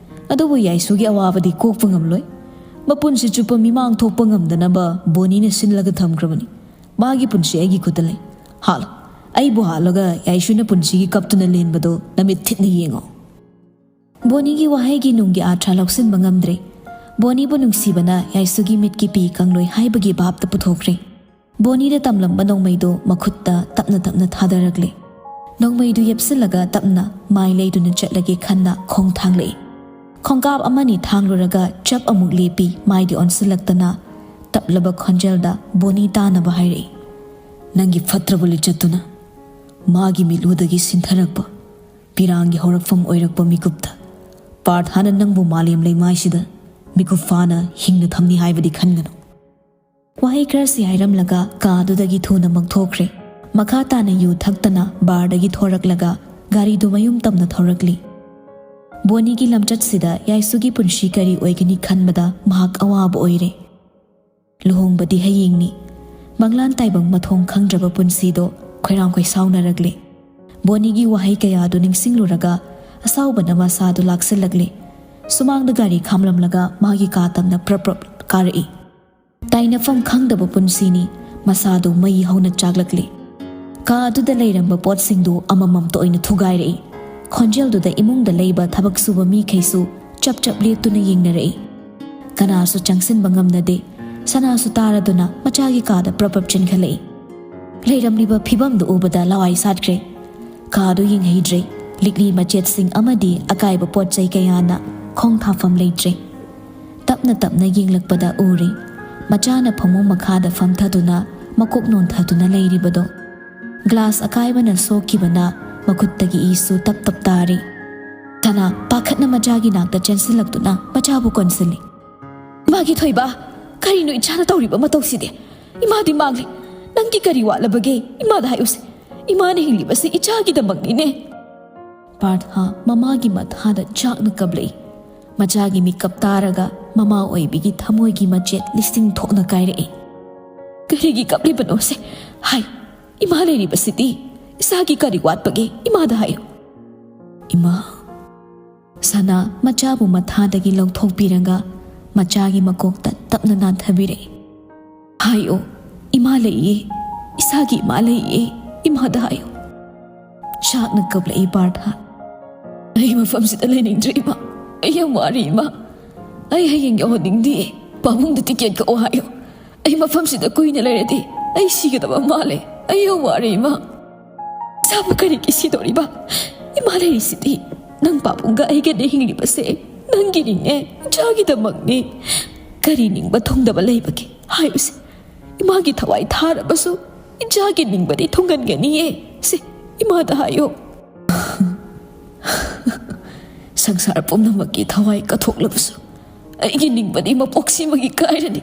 ꯑꯗꯨꯕꯨ ꯌꯥꯏꯁꯨꯒꯤ ꯑꯋꯥꯕꯗꯤ ꯀꯣꯛꯄ ꯉꯝꯂꯣꯏ꯫ ꯃꯄꯨꯟꯁꯤ ꯆꯨꯞꯄ ꯃꯤꯃꯥꯡ ꯊꯣꯛꯄ ꯉꯝꯗꯅꯕ ꯕꯣꯅꯤꯅ ꯁꯤꯜꯂꯒ ꯊꯝꯈ꯭ꯔꯕꯅꯤ꯫ ꯃꯥꯒꯤ ꯄꯨꯟꯁꯤ ꯑꯩꯒꯤ ꯈꯨꯠꯇ ꯂꯩ꯫ ꯍꯥꯠꯂꯣ, ꯑꯩꯕꯨ ꯍꯥꯠꯂꯒ ꯌꯥꯏꯁꯨꯅ ꯄꯨꯟꯁꯤꯒꯤ ꯀꯞꯇꯨꯅ ꯂꯦꯟꯕꯗꯣ ꯅꯃꯤꯠ ꯊꯤꯠꯅ ꯌꯦꯡꯉꯣ꯫" ꯕꯣꯅꯤꯒꯤ ꯋꯥꯍꯩꯒꯤ ꯅꯨꯡꯒꯤ ꯑꯥꯔꯊ ꯂꯧꯁꯤꯟꯕ ꯉꯝꯗ꯭ꯔꯦ꯫ ꯕꯣꯅꯤꯕꯨ ꯅꯨꯡꯁꯤꯕꯅ ꯌꯥꯏꯁꯨꯒꯤ ꯃꯤꯠꯀꯤ ꯄꯤ ꯀꯪꯂꯣꯏ ꯍꯥꯏꯕꯒꯤ ꯚꯥꯞꯇ ꯄꯨꯊꯣꯛꯈ꯭ꯔꯦ꯫ ꯕꯣꯅꯤꯗ ꯇꯝꯂꯝꯕ ꯅꯣꯡꯃꯩꯗꯨ ꯃꯈꯨꯠꯇ ꯇꯞꯅ ꯇꯞꯅ ꯊꯥꯗꯔꯛꯂꯦ꯫ ꯅꯣꯡꯃꯩꯗꯨ ꯌꯦꯞꯁꯤꯜꯂꯒ ꯇꯞꯅ ꯃꯥꯏ ꯂꯩꯗꯨꯅ ꯆꯠꯂꯒꯦ ꯈꯟꯅ ꯈꯣꯡ ꯊꯥꯡꯂꯛꯏ꯫ ꯈꯣꯡꯀꯥꯞ ꯑꯃꯅꯤ ꯊꯥꯡꯂꯨꯔꯒ ꯆꯞ ꯑꯃꯨꯛ ꯂꯦꯞꯄꯤ, ꯃꯥꯏꯗꯤ ꯑꯣꯟꯁꯤꯜꯂꯛꯇꯅ ꯇꯞꯂꯕ ꯈꯣꯟꯖꯦꯜꯗ ꯕꯣꯅꯤ ꯇꯥꯅꯕ ꯍꯥꯏꯔꯛꯏ꯫ "ꯅꯪꯒꯤ ꯐꯠꯇ꯭ꯔꯕ ꯂꯤꯆꯠꯇꯨꯅ ꯃꯥꯒꯤ ꯃꯤꯠꯂꯨꯗꯒꯤ ꯁꯤꯟꯊꯔꯛꯄ ꯄꯤꯔꯥꯡꯒꯤ ꯍꯧꯔꯛꯐꯝ ꯑꯣꯏꯔꯛꯄ ꯃꯤꯀꯨꯞꯇ ꯄꯥꯔꯊꯥꯅ ꯅꯪꯕꯨ ꯃꯥꯂꯦꯝ ꯂꯩꯃꯥꯏꯁꯤꯗ ꯃꯤꯀꯨꯞ ꯐꯥꯅ ꯍꯤꯡꯅ ꯊꯝꯅꯤ ꯍꯥꯏꯕꯗꯤ ꯈꯟꯒꯅꯨ꯫" ꯋꯥꯍꯩ ꯈꯔꯁꯤ ꯍꯥꯏꯔꯝꯂꯒ ꯀꯥꯗꯨꯗꯒꯤ ꯊꯨꯅ ꯃꯛꯊꯣꯛꯈ꯭ꯔꯦ꯫ ꯃꯈꯥ ꯇꯥꯅ ꯌꯨ ꯊꯛꯇꯅ ꯕꯥꯔꯗꯒꯤ ꯊꯣꯔꯛꯂꯒ ꯒꯥꯔꯤꯗꯨ ꯃꯌꯨꯝ ꯇꯝꯅ ꯊꯧꯔꯛꯂꯤ꯫ ꯕꯣꯅꯤꯒꯤ ꯂꯝꯆꯠꯁꯤꯗ ꯌꯥꯏꯁꯨꯒꯤ ꯄꯨꯟꯁꯤ ꯀꯔꯤ ꯑꯣꯏꯒꯅꯤ ꯈꯟꯕꯗ ꯃꯍꯥꯛ ꯑꯋꯥꯕ ꯑꯣꯏꯔꯦ꯫ ꯂꯨꯍꯣꯡꯕꯗꯤ ꯍꯌꯦꯡꯅꯤ꯫ ꯃꯪꯂꯥꯟ ꯇꯥꯏꯕꯪ ꯃꯊꯣꯡ ꯈꯪꯗ꯭ꯔꯕ ꯄꯨꯟꯁꯤꯗꯣ ꯈꯣꯏꯔꯥꯡ ꯈꯣꯏꯁꯥꯎꯅꯔꯛꯂꯦ꯫ ꯕꯣꯅꯤꯒꯤ ꯋꯥꯍꯩ ꯀꯌꯥꯗꯨ ꯅꯤꯡꯁꯤꯡꯂꯨꯔꯒ ꯑꯁꯥꯎꯕꯅ ꯃꯁꯥꯗꯨ ꯂꯥꯛꯁꯤꯜꯂꯛꯂꯦ꯫ ꯁꯨꯃꯥꯡꯗ ꯒꯥꯔꯤ ꯈꯥꯝꯂꯝꯂꯒ ꯃꯥꯒꯤ ꯀꯥ ꯇꯝꯅ ꯄ꯭ꯔꯞ ꯄ꯭ꯔꯞ ꯀꯥꯔꯛꯏ꯫ ꯇꯥꯏꯅꯐꯝ ꯈꯪꯗꯕ ꯄꯨꯟꯁꯤꯅꯤ꯫ ꯃꯁꯥꯗꯨ ꯃꯩ ꯍꯧꯅ ꯆꯥꯛꯂꯛꯂꯤ꯫ ꯀꯥ ꯑꯗꯨꯗ ꯂꯩꯔꯝꯕ ꯄꯣꯠꯁꯤꯡꯗꯨ ꯑꯃꯃꯝꯇ ꯑꯣꯏꯅ ꯊꯨꯒꯥꯏꯔꯛꯏ꯫ ꯈꯣꯟꯖꯦꯜꯗꯨꯗ ꯏꯃꯨꯡꯗ ꯂꯩꯕ ꯊꯕꯛ ꯁꯨꯕ ꯃꯤꯈꯩꯁꯨ ꯆꯞ ꯆꯞ ꯂꯦꯞꯇꯨꯅ ꯌꯦꯡꯅꯔꯛꯏ꯫ ꯀꯅꯥꯁꯨ ꯆꯪꯁꯤꯟꯕ ꯉꯝꯅꯗꯦ꯫ ꯁꯅꯥꯁꯨ ꯇꯥꯔꯗꯨꯅ ꯃꯆꯥꯒꯤ ꯀꯥꯗ ꯄ꯭ꯔꯞ ꯄ꯭ꯔꯞ ꯆꯦꯟꯈꯠꯂꯛꯏ꯫ ꯂꯩꯔꯝꯂꯤꯕ ꯐꯤꯕꯝꯗꯨ ꯎꯕꯗ ꯂꯋꯥꯏ ꯁꯥꯠꯈ꯭ꯔꯦ꯫ ꯀꯥꯗꯨ ꯌꯦꯡꯍꯩꯗ꯭ꯔꯦ꯫ ꯂꯤꯛꯂꯤ ꯃꯆꯦꯠꯁꯤꯡ ꯑꯃꯗꯤ ꯑꯀꯥꯏꯕ ꯄꯣꯠ ꯆꯩ ꯀꯌꯥꯅ ꯈꯣꯡ ꯊꯥꯐꯝ ꯂꯩꯇ꯭ꯔꯦ꯫ ꯇꯞꯅ ꯇꯞꯅ ꯌꯦꯡꯂꯛꯄꯗ ꯎꯔꯦ, ꯃꯆꯥꯅ ꯐꯃꯨꯡ ꯃꯈꯥꯗ ꯐꯝꯊꯗꯨꯅ ꯃꯀꯣꯛ ꯅꯣꯟꯊꯗꯨꯅ ꯂꯩꯔꯤꯕꯗꯣ꯫ ꯒ꯭ꯂꯥꯁ ꯑꯀꯥꯏꯕꯅ ꯁꯣꯛꯈꯤꯕꯅ ꯃꯈꯨꯠꯇꯒꯤ ꯏꯁꯨ ꯇꯞ ꯇꯞ ꯇꯥꯔꯤ꯫ ꯁꯅꯥ ꯄꯥꯈꯠꯅ ꯃꯆꯥꯒꯤ ꯅꯥꯛꯇ ꯆꯦꯟꯁꯤꯜꯂꯛꯇꯨꯅ ꯃꯆꯥꯕꯨ ꯀꯣꯟꯁꯤꯜꯂꯤ꯫ "ꯏꯃꯥꯒꯤ ꯊꯣꯏꯕ, ꯀꯔꯤꯅꯣ ꯏꯆꯥꯅ ꯇꯧꯔꯤꯕ ꯃꯇꯧꯁꯤꯗꯤ? ꯏꯃꯥꯗꯤ ꯃꯥꯡꯂꯦ꯫ ꯅꯪꯗꯤ ꯀꯔꯤ ꯋꯥꯠꯂꯕꯒꯦ? ꯏꯃꯥꯗ ꯍꯥꯏꯌꯨꯁꯦ꯫ ꯏꯃꯥꯅ ꯍꯤꯡꯂꯤꯕꯁꯤ ꯏꯆꯥꯒꯤꯗꯃꯛꯅꯤꯅꯦ꯫" ꯄꯥꯔꯊ ꯃꯃꯥꯒꯤ ꯃꯊꯥꯗ ꯆꯥꯛꯅ ꯀꯞꯂꯛꯏ꯫ ꯃꯆꯥꯒꯤ ꯃꯤꯀꯞ ꯇꯥꯔꯒ ꯃꯃꯥ ꯑꯣꯏꯕꯤꯒꯤ ꯊꯃꯣꯏꯒꯤ ꯃꯆꯦꯠ ꯂꯤꯁꯤꯡ ꯊꯣꯛꯅ ꯀꯥꯏꯔꯛꯏ꯫ "ꯀꯔꯤꯒꯤ ꯀꯞꯂꯤꯕꯅꯣꯁꯦ? ꯍꯥꯏ, ꯏꯃꯥ ꯂꯩꯔꯤꯕꯁꯤꯗꯤ꯫ ꯏꯆꯥꯒꯤ ꯀꯔꯤ ꯋꯥꯠꯄꯒꯦ? ꯏꯃꯥꯗ ꯍꯥꯏꯌꯨ꯫" "ꯏꯃꯥ?" ꯁꯅꯥ ꯃꯆꯥꯕꯨ ꯃꯊꯥꯗꯒꯤ ꯂꯧꯊꯣꯛꯄꯤꯔꯒ ꯃꯆꯥꯒꯤ ꯃꯀꯣꯛꯇ ꯇꯞꯅ ꯅꯥꯟꯊꯕꯤꯔꯛꯏ꯫ "ꯍꯥꯏꯌꯣ, ꯏꯃꯥ ꯂꯩꯌꯦ, ꯏꯁꯥꯒꯤ ꯏꯃꯥ ꯂꯩꯌꯦ, ꯏꯃꯥꯗ ꯍꯥꯏꯌꯣ꯫" ꯆꯥꯛꯅ ꯀꯞꯂꯛꯏ ꯄꯥꯔꯊ꯫ "ꯑꯩ ꯃꯐꯝꯁꯤꯗ ꯂꯩꯅꯤꯡꯗ꯭ꯔꯦ ꯏꯃꯥ, ꯑꯩ ꯌꯥꯝ ꯋꯥꯔꯦ ꯏꯃꯥ, ꯑꯩ ꯍꯌꯦꯡ ꯌꯧꯍꯟꯅꯤꯡꯗꯦ꯫ ꯄꯥꯕꯨꯡꯗ ꯇꯤꯀꯦꯠ ꯀꯛꯑꯣ ꯍꯥꯏꯌꯣ꯫ ꯑꯩ ꯃꯐꯝꯁꯤꯗ ꯀꯨꯏꯅ ꯂꯩꯔꯗꯤ ꯑꯩ ꯁꯤꯒꯗꯕ ꯃꯥꯜꯂꯦ꯫ ꯑꯩ ꯌꯥꯝ ꯋꯥꯔꯦ ꯏꯃꯥ꯫" "ꯏꯆꯥꯕꯨ ꯀꯔꯤꯒꯤ ꯁꯤꯗꯣꯔꯤꯕ? ꯏꯃꯥ ꯂꯩꯔꯤꯁꯤꯗꯤ꯫ ꯅꯪ ꯄꯥꯕꯨꯡꯒ ꯑꯩꯒꯅꯦ ꯍꯤꯡꯂꯤꯕꯁꯦ ꯅꯪꯒꯤꯅꯤꯅꯦ, ꯏꯆꯥꯒꯤꯗꯃꯛꯅꯤ꯫ ꯀꯔꯤ ꯅꯤꯡꯕ ꯊꯨꯡꯗꯕ ꯂꯩꯕꯒꯦ? ꯍꯥꯏꯌꯨꯁꯦ꯫ ꯏꯃꯥꯒꯤ ꯊꯋꯥꯏ ꯊꯥꯔꯕꯁꯨ ꯏꯆꯥꯒꯤ ꯅꯤꯡꯕꯗꯤ ꯊꯨꯡꯍꯟꯒꯅꯤꯌꯦ꯫ ꯁꯤ ꯏꯃꯥꯗ ꯍꯥꯏꯌꯣ꯫" "ꯁꯪꯁꯥꯔ ꯄꯨꯝꯅꯃꯛꯀꯤ ꯊꯋꯥꯏ ꯀꯠꯊꯣꯛꯂꯕꯁꯨ ꯑꯩꯒꯤ ꯅꯤꯡꯕꯗꯤ ꯃꯄꯣꯛꯁꯤꯃꯒꯤ ꯀꯥꯏꯔꯅꯤ꯫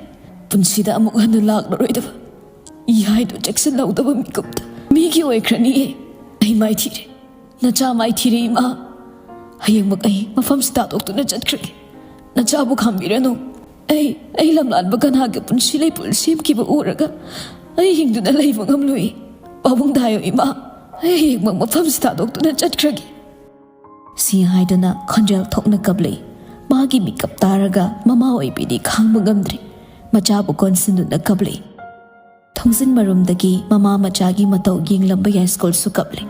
ꯄꯨꯟꯁꯤꯗ ꯑꯃꯨꯛ ꯍꯟꯅ ꯂꯥꯛꯂꯔꯣꯏꯗꯕ ꯏ ꯍꯥꯏꯗꯨ ꯆꯦꯛꯁꯤꯜꯍꯧꯗꯕ ꯃꯤꯀꯨꯞꯇ ꯃꯤꯒꯤ ꯑꯣꯏꯈ꯭ꯔꯅꯤꯌꯦ꯫ ꯑꯩ ꯃꯥꯏꯊꯤꯔꯦ, ꯅꯆꯥ ꯃꯥꯏꯊꯤꯔꯦ ꯏꯃꯥ꯫ ꯍꯌꯦꯡꯃꯛ ꯑꯩ ꯃꯐꯝꯁꯤ ꯊꯥꯗꯣꯛꯇꯨꯅ ꯆꯠꯈ꯭ꯔꯒꯦ꯫ ꯅꯆꯥꯕꯨ ꯈꯥꯝꯕꯤꯔꯅꯨ꯫ ꯑꯩ, ꯑꯩ ꯂꯝꯂꯥꯟꯕ ꯀꯅꯥꯒꯤ ꯄꯨꯟꯁꯤ ꯂꯩꯄꯨꯟ ꯁꯦꯝꯈꯤꯕ ꯎꯔꯒ ꯑꯩ ꯍꯤꯡꯗꯨꯅ ꯂꯩꯕ ꯉꯝꯂꯣꯏ꯫ ꯄꯥꯕꯨꯡꯗ ꯍꯥꯏꯌꯣ ꯏꯃꯥ, "ꯑꯩ ꯍꯌꯦꯡꯃꯛ ꯃꯐꯝꯁꯤ ꯊꯥꯗꯣꯛꯇꯨꯅ ꯆꯠꯈ꯭ꯔꯒꯦ" ꯁꯤ ꯍꯥꯏꯗꯨꯅ ꯈꯣꯟꯖꯦꯜ ꯊꯣꯛꯅ ꯀꯞꯂꯛꯏ꯫ ꯃꯥꯒꯤ ꯃꯤꯀꯞ ꯇꯥꯔꯒ ꯃꯃꯥ ꯑꯣꯏꯕꯤꯗꯤ ꯈꯥꯡꯕ ꯉꯝꯗ꯭ꯔꯦ꯫ ꯃꯆꯥꯕꯨ ꯀꯣꯟꯁꯤꯟꯗꯨꯅ ꯀꯞꯂꯛꯏ꯫ ꯊꯣꯡꯖꯤꯟ ꯃꯔꯨꯝꯗꯒꯤ ꯃꯃꯥ ꯃꯆꯥꯒꯤ ꯃꯇꯧ ꯌꯦꯡꯂꯝꯕ ꯌꯥꯏꯁ꯭ꯀꯨꯜꯁꯨ ꯀꯞꯂꯦ꯫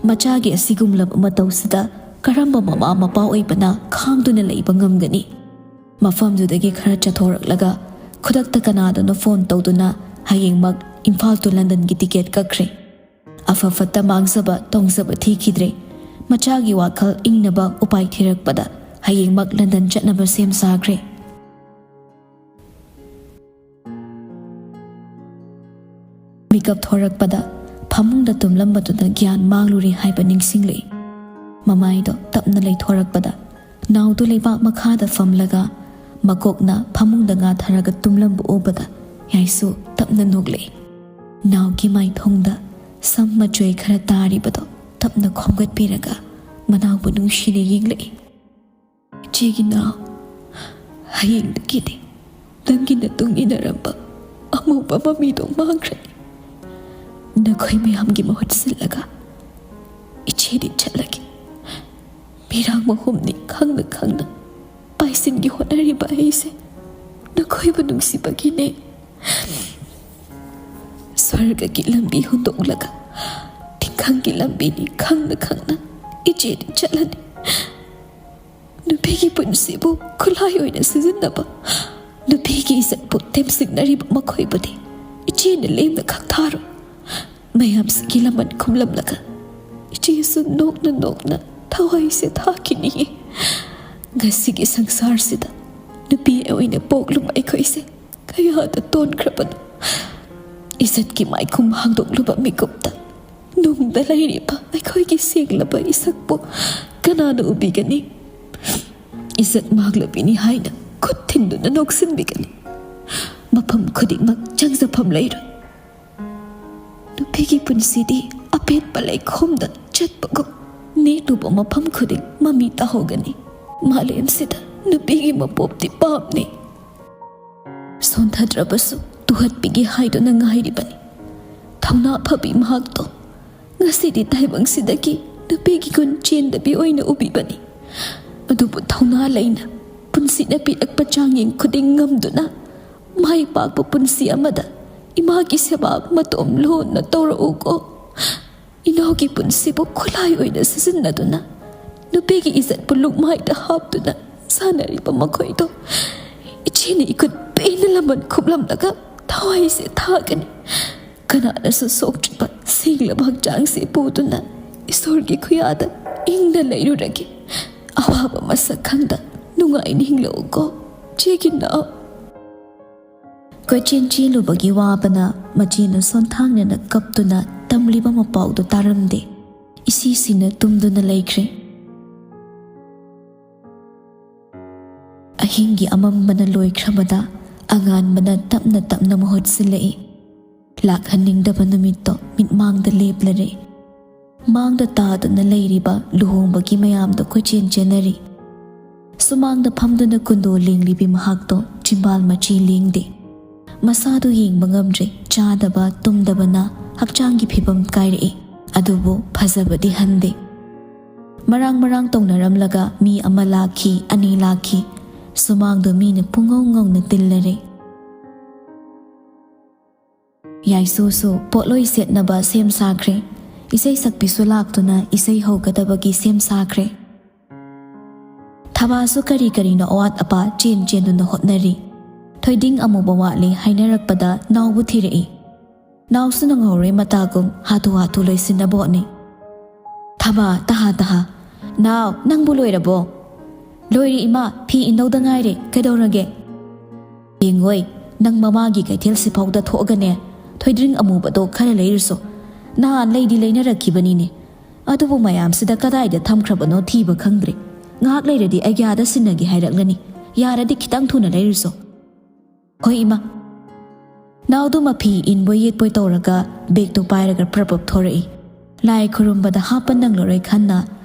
ꯃꯆꯥꯒꯤ ꯑꯁꯤꯒꯨꯝꯂꯕ ꯃꯇꯧꯁꯤꯗ ꯀꯔꯝꯕ ꯃꯃꯥ ꯃꯄꯥ ꯑꯣꯏꯕꯅ ꯈꯥꯡꯗꯨꯅ ꯂꯩꯕ ꯉꯝꯒꯅꯤ? ꯃꯐꯝꯗꯨꯗꯒꯤ ꯈꯔ ꯆꯠꯊꯣꯔꯛꯂꯒ ꯈꯨꯗꯛꯇ ꯀꯅꯥꯗꯅꯣ ꯐꯣꯟ ꯇꯧꯗꯨꯅ ꯍꯌꯦꯡꯃꯛ ꯏꯝꯐꯥꯜ to ꯂꯟꯗꯟꯒꯤ ꯇꯤꯀꯦꯠ ꯀꯛꯈ꯭ꯔꯦ꯫ ꯑꯐ ꯐꯠꯇ ꯃꯥꯡꯖꯕ ꯇꯣꯡꯖꯕ ꯊꯤꯈꯤꯗ꯭ꯔꯦ꯫ ꯃꯆꯥꯒꯤ ꯋꯥꯈꯜ ꯏꯪꯅꯕ ꯎꯄꯥꯏ ꯊꯤꯔꯛꯄꯗ ꯍꯌꯦꯡꯃꯛ ꯂꯟꯗꯟ ꯆꯠꯅꯕ ꯁꯦꯝ ꯁꯥꯈ꯭ꯔꯦ꯫ ꯃꯤꯀꯞ ꯊꯣꯔꯛꯄꯗ ꯐꯃꯨꯡꯗ ꯇꯨꯝꯂꯝꯕꯗꯨꯅ ꯒ꯭ꯌꯥꯟ ꯃꯥꯡꯂꯨꯔꯦ ꯍꯥꯏꯕ ꯅꯤꯡꯁꯤꯡꯂꯛꯏ꯫ ꯃꯃꯥꯏꯗꯣ ꯇꯞꯅ ꯂꯩꯊꯣꯔꯛꯄꯗ ꯅꯥꯎꯗꯨ ꯂꯩꯕꯥꯛ ꯃꯈꯥꯗ ꯐꯝꯂꯒ ꯃꯀꯣꯛꯅ ꯐꯃꯨꯡꯗ ꯉꯥꯊꯔꯒ ꯇꯨꯝꯂꯝꯕ ꯎꯕꯗ ꯌꯥꯏꯁꯨ ꯇꯞꯅ ꯅꯣꯛꯂꯛꯏ꯫ ꯅꯥꯎꯒꯤ ꯃꯥꯏꯊꯣꯡꯗ ꯁꯝ ꯃꯆꯣꯏ ꯈꯔ ꯇꯥꯔꯤꯕꯗꯣ ꯇꯞꯅ ꯈꯣꯝꯒꯠꯄꯤꯔꯒ ꯃꯅꯥꯎꯕꯨ ꯅꯨꯡꯁꯤꯅ ꯌꯦꯡꯂꯛꯏ꯫ "ꯏꯆꯦꯒꯤ ꯅꯥꯎ, ꯍꯌꯦꯡꯗꯒꯤꯗꯤ ꯅꯪꯒꯤ ꯅꯇꯨꯡ ꯏꯟꯅꯔꯝꯕ ꯑꯃꯨꯕ ꯃꯃꯤꯗꯣ ꯃꯥꯡꯈ꯭ꯔꯅꯤ꯫ ꯅꯈꯣꯏ ꯃꯌꯥꯝꯒꯤ ꯃꯍꯨꯠ ꯁꯤꯜꯂꯒ ꯏꯆꯦꯗꯤ ꯆꯠꯂꯒꯦ꯫ ꯃꯤꯔꯥꯡ ꯃꯍꯨꯝꯅꯤ ꯈꯪꯅ ꯈꯪꯅ ꯄꯥꯏꯁꯤꯟꯒꯤ ꯍꯣꯠꯅꯔꯤꯕ ꯑꯩꯁꯦ ꯅꯈꯣꯏꯕꯨ ꯅꯨꯡꯁꯤꯕꯒꯤꯅꯦ꯫ ꯁ꯭ꯋꯔꯒꯒꯤ ꯂꯝꯕꯤ ꯍꯨꯟꯗꯣꯛꯂꯒ ꯇꯤꯡꯈꯪꯒꯤ ꯂꯝꯕꯤꯅꯤ ꯈꯪꯅ ꯈꯪꯅ ꯏꯆꯦꯗꯤ ꯆꯠꯂꯅꯤ꯫ ꯅꯨꯄꯤꯒꯤ ꯄꯨꯟꯁꯤꯕꯨ ꯈꯨꯠꯂꯥꯏ ꯑꯣꯏꯅ ꯁꯤꯖꯤꯟꯅꯕ, ꯅꯨꯄꯤꯒꯤ ꯏꯖꯠꯄꯨ ꯇꯦꯝꯁꯤꯡꯅꯔꯤꯕ ꯃꯈꯣꯏꯕꯨꯗꯤ ꯏꯆꯦꯅ ꯂꯦꯝꯅ ꯈꯪꯊꯥꯔꯣꯏ꯫" ꯃꯌꯥꯝꯁꯤꯒꯤ ꯂꯃꯟ ꯈꯨꯝꯂꯝꯂꯒ ꯏꯆꯦꯁꯨ ꯅꯣꯛꯅ ꯅꯣꯛꯅ ꯊꯋꯥꯏꯁꯦ ꯊꯥꯈꯤꯅꯤꯡꯏ꯫ ꯉꯁꯤꯒꯤ ꯁꯪꯁꯥꯔꯁꯤꯗ ꯅꯨꯄꯤ ꯑꯣꯏꯅ ꯄꯣꯛꯂꯨꯕ ꯑꯩꯈꯣꯏꯁꯦ ꯀꯌꯥꯗ ꯇꯣꯟꯈ꯭ꯔꯕꯅꯣ꯫ ꯏꯖꯠꯀꯤ ꯃꯥꯏꯈꯨꯝ ꯍꯥꯡꯗꯣꯛꯂꯨꯕ ꯃꯤꯀꯨꯞꯇ ꯅꯨꯡꯗ ꯂꯩꯔꯤꯕ ꯑꯩꯈꯣꯏꯒꯤ ꯁꯦꯡꯂꯕ ꯏꯁꯛꯄꯨ ꯀꯅꯥꯅ ꯎꯕꯤꯒꯅꯤ? ꯏꯖꯠ ꯃꯥꯡꯂꯕꯤꯅꯤ ꯍꯥꯏꯅ ꯈꯨꯠ ꯊꯤꯟꯗꯨꯅ ꯅꯣꯛꯁꯤꯟꯕꯤꯒꯅꯤ꯫ ꯃꯐꯝ ꯈꯨꯗꯤꯡꯃꯛ ꯆꯪꯖꯐꯝ ꯂꯩꯔꯣꯏ꯫ ꯅꯨꯄꯤꯒꯤ ꯄꯨꯟꯁꯤꯗꯤ ꯑꯄꯦꯠꯄ ꯂꯩꯈꯣꯝꯗ ꯆꯠꯄꯒꯨꯝ ꯅꯦꯠꯂꯨꯕ ꯃꯐꯝ ꯈꯨꯗꯤꯡ ꯃꯃꯤ ꯇꯥꯍꯧꯒꯅꯤ꯫ ꯃꯥꯂꯦꯝꯁꯤꯗ ꯅꯨꯄꯤꯒꯤ ꯃꯄꯣꯞꯇꯤ ꯄꯥꯞꯅꯤ꯫ ꯁꯣꯟꯊꯗ꯭ꯔꯕꯁꯨ ꯇꯨꯍꯠꯄꯤꯒꯦ ꯍꯥꯏꯗꯨꯅ ꯉꯥꯏꯔꯤꯕꯅꯤ꯫ ꯊꯧꯅꯥ ꯐꯕꯤ ꯃꯍꯥꯛꯇꯣ ꯉꯁꯤꯗꯤ ꯇꯥꯏꯕꯪꯁꯤꯗꯒꯤ ꯅꯨꯄꯤꯒꯤ ꯒꯨꯟ ꯆꯦꯟꯗꯕꯤ ꯑꯣꯏꯅ ꯎꯕꯤꯕꯅꯤ꯫ ꯑꯗꯨꯕꯨ ꯊꯧꯅꯥ ꯂꯩꯅ ꯄꯨꯟꯁꯤꯅ ꯄꯤꯔꯛꯄ ꯆꯥꯡꯌꯦꯡ ꯈꯨꯗꯤꯡ ꯉꯝꯗꯨꯅ ꯃꯥꯏ ꯄꯥꯛꯄ ꯄꯨꯟꯁꯤ ꯑꯃꯗ ꯏꯃꯥꯒꯤ ꯁꯦꯕꯥ ꯃꯇꯣꯝ ꯂꯣꯟꯅ ꯇꯧꯔꯛꯎꯀꯣ꯫ ꯏꯅꯥꯎꯒꯤ ꯄꯨꯟꯁꯤꯕꯨ ꯈꯨꯠꯂꯥꯏ ꯑꯣꯏꯅ ꯁꯤꯖꯤꯟꯅꯗꯨꯅ ꯅꯨꯄꯤꯒꯤ ꯏꯖꯠꯄꯨ ꯂꯨꯛꯃꯥꯏꯗ ꯍꯥꯞꯇꯨꯅ ꯁꯥꯟꯅꯔꯤꯕ ꯃꯈꯣꯏꯗꯣ ꯏꯆꯦꯅ ꯏꯈꯨꯠ ꯄꯦꯟꯅ ꯂꯃꯟ ꯈꯨꯝꯂꯝꯂꯒ ꯊꯋꯥꯏꯁꯦ ꯊꯥꯒꯅꯤ꯫ ꯀꯅꯥꯅꯁꯨ ꯁꯣꯛꯇ꯭ꯔꯤꯕ ꯁꯦꯡꯂꯕ ꯍꯛꯆꯥꯡꯁꯦ ꯄꯨꯗꯨꯅ ꯏꯁꯣꯔꯒꯤ ꯈꯨꯌꯥꯗ ꯏꯪꯅ ꯂꯩꯔꯨꯔꯒꯦ꯫ ꯑꯋꯥꯕ ꯃꯁꯛ ꯈꯪꯗ ꯅꯨꯡꯉꯥꯏꯅ ꯍꯤꯡꯂꯛꯎꯀꯣ, ꯆꯦꯒꯤ ꯅꯥꯎ꯫ ꯀꯣꯏꯆꯦꯟ ꯆꯦꯜꯂꯨꯕꯒꯤ ꯋꯥꯕꯅ ꯃꯆꯦꯅ ꯁꯣꯟꯊꯥꯡꯅꯅ ꯀꯞꯇꯨꯅ ꯇꯝꯂꯤꯕ ꯃꯄꯥꯎꯗꯨ ꯇꯥꯔꯝꯗꯦ꯫ ꯏꯁꯤꯁꯤꯅ ꯇꯨꯝꯗꯨꯅ ꯂꯩꯈ꯭ꯔꯦ꯫ ꯑꯍꯤꯡꯒꯤ ꯑꯃꯝꯕꯅ ꯂꯣꯏꯈ꯭ꯔꯕꯗ ꯑꯉꯥꯟꯕꯅ ꯇꯞꯅ ꯇꯞꯅ ꯃꯍꯨꯠ ꯁꯤꯜꯂꯛꯏ꯫ ꯂꯥꯛꯍꯟꯅꯤꯡꯗꯕ ꯅꯨꯃꯤꯠꯇꯣ ꯃꯤꯠꯃꯥꯡꯗ ꯂꯦꯞꯂꯔꯦ꯫ ꯃꯥꯡꯗ ꯇꯥꯗꯨꯅ ꯂꯩꯔꯤꯕ ꯂꯨꯍꯣꯡꯕꯒꯤ ꯃꯌꯥꯝꯗꯣ ꯀꯣꯏꯆꯦꯟ ꯆꯦꯟꯅꯔꯤ꯫ ꯁꯨꯃꯥꯡꯗ ꯐꯝꯗꯨꯅ ꯀꯨꯟꯗꯣ ꯂꯦꯡꯂꯤꯕꯤ ꯃꯍꯥꯛꯇꯣ ꯆꯤꯝꯕꯥꯜ ꯃꯆꯤ ꯂꯦꯡꯗꯦ꯫ ꯃꯁꯥꯗꯨ ꯌꯦꯡꯕ ꯉꯝꯗ꯭ꯔꯦ꯫ ꯆꯥꯗꯕ ꯇꯨꯝꯗꯕꯅ ꯍꯛꯆꯥꯡꯒꯤ ꯐꯤꯕꯝ ꯀꯥꯏꯔꯛꯏ꯫ ꯑꯗꯨꯕꯨ ꯐꯖꯕꯗꯤ ꯍꯟꯗꯦ꯫ ꯃꯔꯥꯡ ꯃꯔꯥꯡ ꯇꯧꯅꯔꯝꯂꯒ ꯃꯤ ꯑꯃ ꯂꯥꯛꯈꯤ, ꯑꯅꯤ ꯂꯥꯛꯈꯤ꯫ ꯁꯨꯃꯥꯡꯗꯨ ꯃꯤꯅ ꯄꯨꯡꯉꯧ ꯉꯧꯅ ꯇꯤꯜꯂꯔꯦ꯫ ꯌꯥꯏꯁꯨꯁꯨ ꯄꯣꯠꯂꯣꯏ ꯁꯦꯠꯅꯕ ꯁꯦꯝ ꯁꯥꯈ꯭ꯔꯦ꯫ ꯏꯁꯩ ꯁꯛꯄꯤꯁꯨ ꯂꯥꯛꯇꯨꯅ ꯏꯁꯩ ꯍꯧꯒꯗꯕꯒꯤ ꯁꯦꯝ ꯁꯥꯈ꯭ꯔꯦ꯫ ꯊꯕꯥꯁꯨ ꯀꯔꯤ ꯀꯔꯤꯅꯣ ꯑꯋꯥꯠ ꯑꯄꯥ ꯆꯦꯟ ꯆꯦꯟꯗꯨꯅ ꯍꯣꯠꯅꯔꯤ꯫ ꯊꯣꯏꯗꯤꯡ ꯑꯃꯨꯕ ꯋꯥꯠꯂꯤ ꯍꯥꯏꯅꯔꯛꯄꯗ ꯅꯥꯎꯕꯨ ꯊꯤꯔꯛꯏ꯫ ꯅꯥꯎꯁꯨ ꯅꯪꯍꯧꯔꯣꯏ ꯃꯇꯥꯒꯨꯝ ꯍꯥꯊꯨ ꯍꯥꯊꯨ ꯂꯣꯏꯁꯤꯟꯅꯕ ꯍꯣꯠꯅꯩ꯫ ꯊꯕꯥ, ꯇꯍꯥ ꯇꯍꯥ꯫ ꯅꯥꯎ, ꯅꯪꯕꯨ ꯂꯣꯏꯔꯕꯣ? ꯂꯣꯏꯔꯦ ꯏꯃꯥ, ꯐꯤ ꯏꯟꯗꯧꯗ ꯉꯥꯏꯔꯦ꯫ ꯀꯩꯗꯧꯔꯒꯦ? ꯌꯦꯡꯉꯣꯏ, ꯅꯪ ꯃꯃꯥꯒꯤ ꯀꯩꯊꯦꯜꯁꯤꯐꯥꯎꯗ ꯊꯣꯛꯑꯒꯅꯦ, ꯊꯣꯏꯗ꯭ꯔꯤꯡ ꯑꯃꯨꯕꯗꯣ ꯈꯔ ꯂꯩꯔꯨꯁꯣ꯫ ꯅꯍꯥꯟ ꯂꯩꯗꯤ ꯂꯩꯅꯔꯛꯈꯤꯕꯅꯤꯅꯦ꯫ ꯑꯗꯨꯕꯨ ꯃꯌꯥꯝꯁꯤꯗ ꯀꯗꯥꯏꯗ ꯊꯝꯈ꯭ꯔꯕꯅꯣ ꯊꯤꯕ ꯈꯪꯗ꯭ꯔꯦ꯫ ꯉꯥꯏꯍꯥꯛ ꯂꯩꯔꯗꯤ ꯑꯩꯒꯤ ꯑꯥꯗ ꯁꯤꯟꯅꯒꯦ ꯍꯥꯏꯔꯛꯂꯅꯤ꯫ ꯌꯥꯔꯗꯤ ꯈꯤꯇꯪ ꯊꯨꯅ ꯂꯩꯔꯨꯁꯣ꯫ ꯍꯣꯏ ꯏꯃꯥ꯫ ꯅꯥꯎꯗꯨ ꯃꯐꯤ ꯏꯟꯕꯣꯏ ꯌꯦꯠꯄꯣꯏ ꯇꯧꯔꯒ ꯕꯦꯒꯇꯨ ꯄꯥꯏꯔꯒ ꯄ꯭ꯔꯞ ꯄ꯭ꯔꯞ ꯊꯣꯔꯛꯏ꯫ ꯂꯥꯏ ꯈꯨꯔꯨꯝꯕꯗ ꯍꯥꯞꯄ ꯅꯪꯂꯔꯣꯏ ꯈꯟꯅ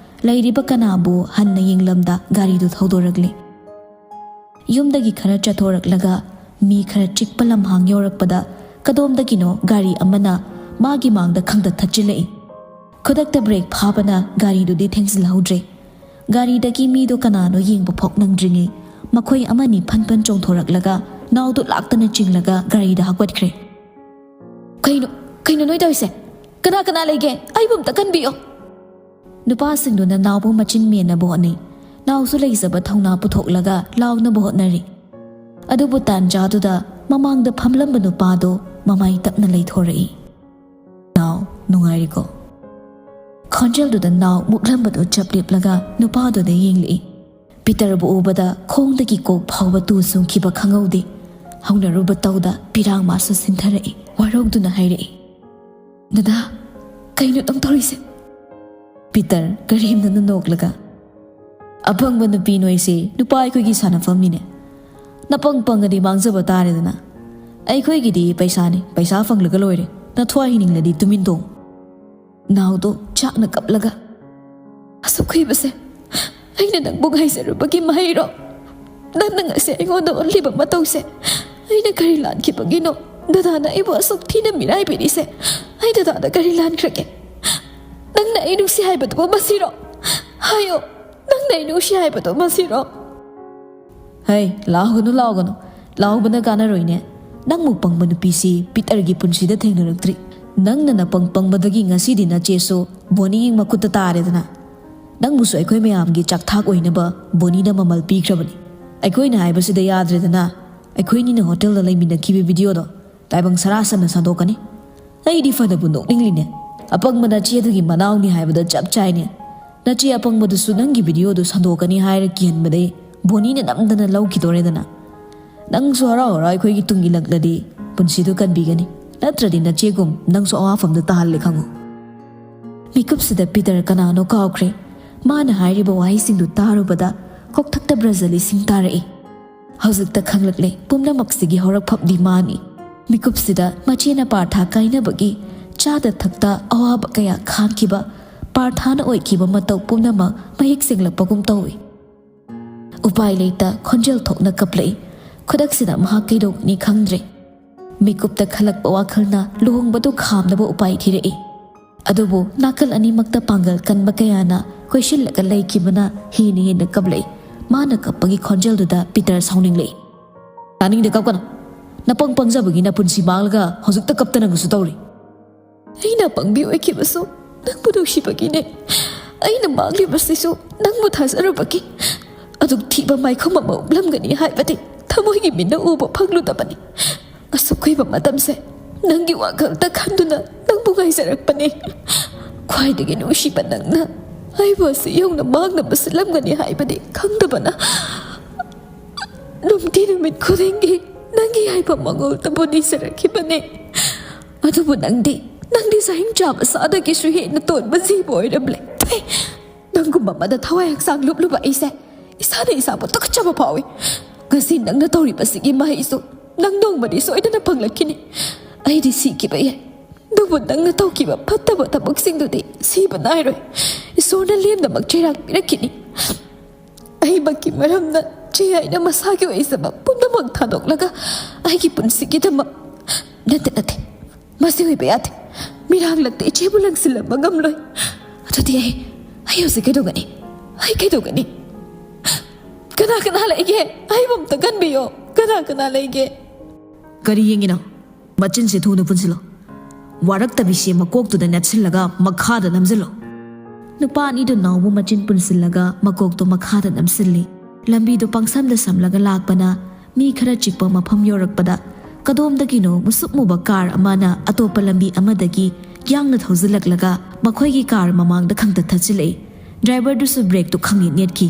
ꯂꯩꯔꯤꯕ ꯀꯅꯥꯕꯨ ꯍꯟꯅ ꯌꯦꯡꯂꯝꯗ ꯒꯥꯔꯤꯗꯨ ꯊꯧꯗꯣꯔꯛꯂꯤ꯫ ꯌꯨꯝꯗꯒꯤ ꯈꯔ ꯆꯠꯊꯣꯔꯛꯂꯒ ꯃꯤ ꯈꯔ ꯆꯤꯛꯄ ꯂꯝꯍꯥꯡ ꯌꯧꯔꯛꯄꯗ ꯀꯗꯣꯝꯗꯒꯤꯅꯣ ꯒꯥꯔꯤ ꯑꯃꯅ ꯃꯥꯒꯤ ꯃꯥꯡꯗ ꯈꯪꯗ ꯊꯠꯆꯤꯜꯂꯛꯏ꯫ ꯈꯨꯗꯛꯇ ꯕ꯭ꯔꯦꯛ ꯐꯥꯕꯅ ꯒꯥꯔꯤꯗꯨꯗꯤ ꯊꯦꯡꯖꯤꯜꯍꯧꯗ꯭ꯔꯦ꯫ ꯒꯥꯔꯤꯗꯒꯤ ꯃꯤꯗꯣ ꯀꯅꯥꯅꯣ ꯌꯦꯡꯕ ꯐꯥꯎ ꯅꯪꯗ꯭ꯔꯤꯉꯩ ꯃꯈꯣꯏ ꯑꯃꯅꯤ ꯐꯟ ꯐꯟ ꯆꯣꯡꯊꯣꯔꯛꯂꯒ ꯅꯥꯎꯗꯨ ꯂꯥꯛꯇꯅ ꯆꯤꯡꯂꯒ ꯒꯥꯔꯤꯗ ꯍꯥꯞꯀꯠꯈ꯭ꯔꯦ꯫ "ꯀꯩꯅꯣ, ꯀꯩꯅꯣ ꯅꯣꯏ ꯇꯧꯔꯤꯁꯦ? ꯀꯅꯥ ꯀꯅꯥ ꯂꯩꯒꯦ? ꯑꯩꯕꯨ ꯑꯝꯇ ꯀꯟꯕꯤꯌꯣ!" ꯅꯨꯄꯥꯁꯤꯡꯗꯨꯅ ꯅꯥꯎꯕꯨ ꯃꯆꯤꯟ ꯃꯦꯟꯅꯕ ꯍꯣꯠꯅꯩ꯫ ꯅꯥꯎꯁꯨ ꯂꯩꯖꯕ ꯊꯧꯅꯥ ꯄꯨꯊꯣꯛꯂꯒ ꯂꯥꯎꯅꯕ ꯍꯣꯠꯅꯔꯤ꯫ ꯑꯗꯨꯕꯨ ꯇꯥꯟꯖꯥꯗꯨꯗ ꯃꯃꯥꯡꯗ ꯐꯝꯂꯝꯕ ꯅꯨꯄꯥꯗꯣ ꯃꯃꯥꯏ ꯇꯞꯅ ꯂꯩꯊꯣꯔꯛꯏ꯫ "ꯅꯥꯎ, ꯅꯨꯡꯉꯥꯏꯔꯤꯀꯣ?" ꯈꯣꯟꯖꯦꯜꯗꯨꯗ ꯅꯥꯎ ꯃꯨꯛꯂꯝꯕꯗꯨ ꯆꯞ ꯂꯦꯞꯂꯒ ꯅꯨꯄꯥꯗꯨꯗ ꯌꯦꯡꯂꯛꯏ꯫ ꯄꯤꯇꯔꯕꯨ ꯎꯕꯗ ꯈꯣꯡꯗꯒꯤ ꯀꯣꯛ ꯐꯥꯎꯕ ꯇꯨ ꯆꯨꯡꯈꯤꯕ ꯈꯪꯍꯧꯗꯦ꯫ ꯍꯧꯅꯔꯨꯕ ꯇꯧꯗ ꯄꯤꯔꯥꯡ ꯃꯥꯁꯨ ꯁꯤꯟꯊꯔꯛꯏ꯫ ꯋꯥꯔꯧꯗꯨꯅ ꯍꯥꯏꯔꯛꯏ, "ꯗꯗꯥ, ꯀꯩꯅꯣ ꯅꯪ ꯇꯧꯔꯤꯁꯦ?" ꯄꯤꯇꯔ ꯀꯔꯦꯝꯅꯅ ꯅꯣꯛꯂꯒ, "ꯑꯄꯪꯕ ꯅꯨꯄꯤ ꯅꯣꯏꯁꯦ ꯅꯨꯄꯥ ꯑꯩꯈꯣꯏꯒꯤ ꯁꯥꯟꯅꯐꯝꯅꯤꯅꯦ꯫ ꯅꯄꯪ ꯄꯪꯉꯗꯤ ꯃꯥꯡꯖꯕ ꯇꯥꯔꯦꯗꯅ꯫ ꯑꯩꯈꯣꯏꯒꯤꯗꯤ ꯄꯩꯁꯥꯅꯤ, ꯄꯩꯁꯥ ꯐꯪꯂꯒ ꯂꯣꯏꯔꯦ꯫ ꯅꯊ꯭ꯋꯥꯏ ꯍꯤꯡꯅꯤꯡꯂꯗꯤ ꯇꯨꯃꯤꯟ ꯇꯣꯡ꯫" ꯅꯥꯎꯗꯣ ꯆꯥꯛꯅ ꯀꯞꯂꯒ, "ꯑꯁꯨꯛ ꯀꯨꯏꯕꯁꯦ ꯑꯩꯅ ꯅꯪꯕꯨ ꯉꯥꯏꯖꯔꯨꯕꯒꯤ ꯃꯍꯩꯔꯣ? ꯅꯪꯅ ꯉꯁꯤ ꯑꯩꯉꯣꯟꯗ ꯎꯠꯂꯤꯕ ꯃꯇꯧꯁꯦ ꯑꯩꯅ ꯀꯔꯤ ꯂꯥꯟꯈꯤꯕꯒꯤꯅꯣ? ꯗꯗꯥꯅ ꯑꯩꯕꯨ ꯑꯁꯨꯛ ꯊꯤꯅ ꯃꯤꯔꯥꯏꯕꯤꯔꯤꯁꯦ ꯑꯩ ꯗꯗꯥꯗ ꯀꯔꯤ ꯂꯥꯟꯈ꯭ꯔꯒꯦ? ꯅꯪꯅ ꯑꯩ ꯅꯨꯡꯁꯤ ꯍꯥꯏꯕꯗꯨꯕꯨ ꯃꯁꯤꯔꯣ? ꯍꯥꯏꯌꯣ, ꯅꯪꯅ ꯑꯩ ꯅꯨꯡꯁꯤ ꯍꯥꯏꯕꯗꯨ ꯃꯁꯤꯔꯣ?" "ꯍꯩ, ꯂꯥꯎꯒꯅꯨ, ꯂꯥꯎꯒꯅꯨ꯫ ꯂꯥꯎꯕꯅ ꯀꯥꯟꯅꯔꯣꯏꯅꯦ꯫ ꯅꯪꯃꯨꯛ ꯄꯪꯕ ꯅꯨꯄꯤꯁꯤ ꯄꯤꯇꯔꯒꯤ ꯄꯨꯟꯁꯤꯗ ꯊꯦꯡꯅꯔꯛꯇ꯭ꯔꯤ꯫ ꯅꯪꯅ ꯅꯄꯪ ꯄꯪꯕꯗꯒꯤ ꯉꯁꯤꯗꯤ ꯅꯆꯦꯁꯨ ꯕꯣꯅꯤꯒꯤ ꯃꯈꯨꯠꯇ ꯇꯥꯔꯦꯗꯅ꯫ ꯅꯪꯕꯨꯁꯨ ꯑꯩꯈꯣꯏ ꯃꯌꯥꯝꯒꯤ ꯆꯥꯛꯊꯥꯛ ꯑꯣꯏꯅꯕ ꯕꯣꯅꯤꯅ ꯃꯃꯜ ꯄꯤꯈ꯭ꯔꯕꯅꯤ꯫ ꯑꯩꯈꯣꯏꯅ ꯍꯥꯏꯕꯁꯤꯗ ꯌꯥꯗ꯭ꯔꯦꯗꯅ꯫ ꯑꯩꯈꯣꯏꯅꯤꯅ ꯍꯣꯇꯦꯜꯗ ꯂꯩꯃꯤꯟꯅꯈꯤꯕ ꯚꯤꯗꯤꯑꯣꯗꯣ ꯇꯥꯏꯕꯪ ꯁꯔꯥꯁꯟꯅ ꯁꯟꯗꯣꯛꯀꯅꯤ꯫" ꯑꯩꯗꯤ ꯐꯅꯕꯨ ꯅꯣꯛꯅꯤꯡꯂꯤꯅꯦ꯫ ꯑꯄꯪꯕ ꯅꯆꯦꯗꯨꯒꯤ ꯃꯅꯥꯎꯅꯤ ꯍꯥꯏꯕꯗ ꯆꯞ ꯆꯥꯏꯅꯦ꯫ ꯅꯆꯦ ꯑꯄꯪꯕꯗꯨꯁꯨ ꯅꯪꯒꯤ ꯚꯤꯗꯤꯑꯣꯗꯨ ꯁꯟꯗꯣꯛꯀꯅꯤ ꯍꯥꯏꯔ ꯀꯤꯍꯟꯕꯗꯩ ꯕꯣꯅꯤꯅ ꯅꯝꯗꯅ ꯂꯧꯈꯤꯗꯣꯔꯦꯗꯅ꯫ ꯅꯪꯁꯨ ꯍꯔꯥꯎ ꯍꯔꯥꯎ ꯑꯩꯈꯣꯏꯒꯤ ꯇꯨꯡ ꯏꯜꯂꯛꯂꯗꯤ ꯄꯨꯟꯁꯤꯗꯣ ꯀꯟꯕꯤꯒꯅꯤ꯫ ꯅꯠꯇ꯭ꯔꯗꯤ ꯅꯆꯦꯒꯨꯝ ꯅꯪꯁꯨ ꯑꯋꯥꯐꯝꯗ ꯇꯥꯍꯜꯂꯦ ꯈꯪꯉꯨ꯫ ꯃꯤꯀꯨꯞꯁꯤꯗ ꯄꯤꯇꯔ ꯀꯅꯥꯅꯣ ꯀꯥꯎꯈ꯭ꯔꯦ꯫ ꯃꯥꯅ ꯍꯥꯏꯔꯤꯕ ꯋꯥꯍꯩꯁꯤꯡꯗꯨ ꯇꯥꯔꯨꯕꯗ ꯀꯣꯛꯊꯛꯇ ꯕ꯭ꯔꯖꯂꯤ ꯁꯤꯡ ꯇꯥꯔꯛꯏ꯫ ꯍꯧꯖꯤꯛꯇ ꯈꯪꯂꯛꯂꯦ ꯄꯨꯝꯅꯃꯛꯁꯤꯒꯤ ꯍꯧꯔꯛꯐꯝꯗꯤ ꯃꯥꯅꯤ꯫ ꯃꯤꯀꯨꯞꯁꯤꯗ ꯃꯆꯦꯅ ꯄꯥꯔꯊꯥ ꯀꯥꯏꯅꯕꯒꯤ ꯆꯥꯗ ꯊꯛꯇ ꯑꯋꯥꯕ ꯀꯌꯥ ꯈꯥꯡꯈꯤꯕ, ꯄꯥꯔꯊꯥꯅ ꯑꯣꯏꯈꯤꯕ ꯃꯇꯧ ꯄꯨꯝꯅꯃꯛ ꯃꯌꯦꯛ ꯁꯦꯡꯂꯛꯄꯒꯨꯝ ꯇꯧꯏ꯫ ꯎꯄꯥꯏ ꯂꯩꯇ ꯈꯣꯟꯖꯦꯜ ꯊꯣꯛꯅ ꯀꯞꯂꯛꯏ꯫ ꯈꯨꯗꯛꯁꯤꯗ ꯃꯍꯥꯛ ꯀꯩꯗꯧꯒꯅꯤ ꯈꯪꯗ꯭ꯔꯦ꯫ ꯃꯤꯀꯨꯞꯇ ꯈꯜꯂꯛꯄ ꯋꯥꯈꯜꯅ ꯂꯨꯍꯣꯡꯕꯗꯨ ꯈꯥꯝꯅꯕ ꯎꯄꯥꯏ ꯊꯤꯔꯛꯏ꯫ ꯑꯗꯨꯕꯨ ꯅꯥꯀꯜ ꯑꯅꯤꯃꯛꯇ ꯄꯥꯡꯒꯜ ꯀꯟꯕ ꯀꯌꯥꯅ ꯀꯣꯏꯁꯤꯜꯂꯒ ꯂꯩꯈꯤꯕꯅ ꯍꯦꯟꯅ ꯍꯦꯟꯅ ꯀꯞꯂꯛꯏ꯫ ꯃꯥꯅ ꯀꯞꯄꯒꯤ ꯈꯣꯟꯖꯦꯜꯗꯨꯗ ꯄꯤꯇꯔ ꯁꯥꯎꯅꯤꯡꯂꯛꯏ꯫ "ꯇꯥꯅꯤꯡꯗꯦ, ꯀꯞꯀꯅꯨ꯫ ꯅꯄꯪ ꯄꯪꯖꯕꯒꯤ ꯅꯄꯨꯟꯁꯤ ꯃꯥꯡꯂꯒ ꯍꯧꯖꯤꯛꯇ ꯀꯞꯇꯅꯒꯁꯨ ꯇꯧꯔꯤ꯫ ꯑꯩꯅ ꯑꯄꯪꯕꯤ ꯑꯣꯏꯈꯤꯕꯁꯨ ꯅꯪꯕꯨ ꯅꯨꯡꯁꯤꯕꯒꯤꯅꯦ꯫ ꯑꯩꯅ ꯃꯥꯡꯂꯤꯕꯁꯤꯁꯨ ꯅꯪꯕꯨ ꯊꯥꯖꯔꯨꯕꯒꯤ꯫ ꯑꯗꯨꯛ ꯊꯤꯕ ꯃꯥꯏꯈꯨꯝ ꯑꯃ ꯎꯞꯂꯝꯒꯅꯤ ꯍꯥꯏꯕꯗꯤ ꯊꯃꯣꯏꯒꯤ ꯃꯤꯠꯅ ꯎꯕ ꯐꯪꯂꯨꯗꯕꯅꯤ꯫ ꯑꯁꯨꯛ ꯀꯨꯏꯕ ꯃꯇꯝꯁꯦ ꯅꯪꯒꯤ ꯋꯥꯈꯜꯇ ꯈꯟꯗꯨꯅ ꯅꯪꯕꯨ ꯉꯥꯏꯖꯔꯛꯄꯅꯤ꯫ ꯈ꯭ꯋꯥꯏꯗꯒꯤ ꯅꯨꯡꯁꯤꯕ ꯅꯪꯅ ꯑꯩꯕꯨ ꯑꯁꯤ ꯌꯧꯅ ꯃꯥꯡꯅꯕ ꯁꯤꯜꯂꯝꯒꯅꯤ ꯍꯥꯏꯕꯗꯤ ꯈꯪꯗꯕꯅ ꯅꯨꯡꯇꯤ ꯅꯨꯃꯤꯠ ꯈꯨꯗꯤꯡꯒꯤ ꯅꯪꯒꯤ ꯌꯥꯏꯐ ꯃꯉꯣꯜꯇꯕꯨ ꯅꯤꯖꯔꯛꯈꯤꯕꯅꯦ꯫ ꯑꯗꯨꯕꯨ ꯅꯪꯗꯤ, ꯅꯪꯗꯤ ꯆꯍꯤꯡ ꯆꯥꯕ ꯁꯥꯗꯒꯤꯁꯨ ꯍꯦꯟꯅ ꯇꯣꯟꯕ ꯖꯤꯕ ꯑꯣꯏꯔꯝꯂꯦ꯫ ꯊꯦ, ꯅꯪꯒꯨꯝꯕ ꯑꯃꯗ ꯊꯋꯥꯏ ꯍꯛꯆꯥꯡ ꯂꯨꯞꯂꯨꯕ ꯑꯩꯁꯦ ꯏꯁꯥꯅ ꯏꯁꯥꯕꯨ ꯇꯨꯀꯠꯆꯕ ꯐꯥꯎꯏ꯫ ꯉꯁꯤ ꯅꯪꯅ ꯇꯧꯔꯤꯕꯁꯤꯒꯤ ꯃꯍꯩꯁꯨ ꯅꯪ ꯅꯣꯡꯃꯗꯤ ꯁꯣꯏꯗꯅ ꯐꯪꯂꯛꯈꯤꯅꯤ꯫ ꯑꯩꯗꯤ ꯁꯤꯈꯤꯕ ꯌꯥꯏ, ꯑꯗꯨꯕꯨ ꯅꯪꯅ ꯇꯧꯈꯤꯕ ꯐꯠꯇꯕ ꯊꯕꯛꯁꯤꯡꯗꯨꯗꯤ ꯁꯤꯕ ꯅꯥꯏꯔꯣꯏ꯫ ꯏꯁꯣꯔꯅ ꯂꯦꯝꯅꯃꯛ ꯆꯩꯔꯥꯛ ꯄꯤꯔꯛꯈꯤꯅꯤ꯫ ꯑꯩꯃꯛꯀꯤ ꯃꯔꯝꯅ ꯆꯦ ꯍꯥꯏꯅ ꯃꯁꯥꯒꯤ ꯑꯣꯏꯖꯕ ꯄꯨꯝꯅꯃꯛ ꯊꯥꯗꯣꯛꯂꯒ ꯑꯩꯒꯤ ꯄꯨꯟꯁꯤꯒꯤꯗꯃꯛ, ꯅꯠꯇꯦ, ꯅꯠꯇꯦ, ꯃꯁꯤ ꯑꯣꯏꯕ ꯌꯥꯗꯦ꯫ ꯃꯤꯔꯥꯡꯂꯛꯇ ꯏꯆꯦꯕꯨ ꯂꯪꯁꯤꯜꯂꯝꯕ ꯉꯝꯂꯣꯏ꯫ ꯑꯗꯨꯗꯤ ꯑꯩ, ꯑꯩ ꯍꯧꯖꯤꯛ ꯀꯩꯗꯧꯒꯅꯤ? ꯑꯩ ꯀꯩꯗꯧꯒꯅꯤ? ꯀꯅꯥ ꯀꯅꯥ ꯂꯩꯒꯦ? ꯑꯩꯕꯨ ꯑꯝꯇ ꯀꯟꯕꯤꯌꯣ꯫ ꯀꯅꯥ ꯀꯅꯥ ꯂꯩꯒꯦ? ꯀꯔꯤ ꯌꯦꯡꯉꯤꯅꯣ? ꯃꯆꯤꯟꯁꯦ ꯊꯨꯅ ꯄꯨꯟꯁꯤꯜꯂꯣ꯫ ꯋꯥꯔꯛꯇꯕꯤꯁꯦ ꯃꯀꯣꯛꯇꯨꯗ ꯅꯦꯠꯁꯤꯜꯂꯒ ꯃꯈꯥꯗ ꯅꯝꯁꯤꯜꯂꯣ꯫ ꯅꯨꯄꯥ ꯑꯅꯤꯗꯨ ꯅꯥꯎꯕ ꯃꯆꯤꯟ ꯄꯨꯟꯁꯤꯜꯂꯒ ꯃꯀꯣꯛꯇꯣ ꯃꯈꯥꯗ ꯅꯝꯁꯤꯜꯂꯤ꯫ ꯂꯝꯕꯤꯗꯣ ꯄꯪꯁꯝꯗ ꯁꯝꯂꯒ ꯂꯥꯛꯄꯅ ꯃꯤ ꯈꯔ ꯆꯤꯛꯄ ꯃꯐꯝ ꯌꯧꯔꯛꯄꯗ ꯀꯗꯣꯝꯗꯒꯤꯅꯣ ꯃꯨꯁꯨꯛ ꯃꯨꯕ ꯀꯥꯔ ꯑꯃꯅ ꯑꯇꯣꯞꯄ ꯂꯝꯕꯤ ꯑꯃꯗꯒꯤ ꯌꯥꯡꯅ ꯊꯧꯖꯤꯜꯂꯛꯂꯒ ꯃꯈꯣꯏꯒꯤ ꯀꯥꯔ ꯃꯃꯥꯡꯗ ꯈꯪꯇ ꯊꯠꯆꯤꯜꯂꯛꯏ꯫ ꯗ꯭ꯔꯥꯏꯚꯔꯗꯨꯁꯨ ꯕ꯭ꯔꯦꯛꯇꯨ ꯈꯪꯅꯦꯠ ꯅꯦꯠꯈꯤ꯫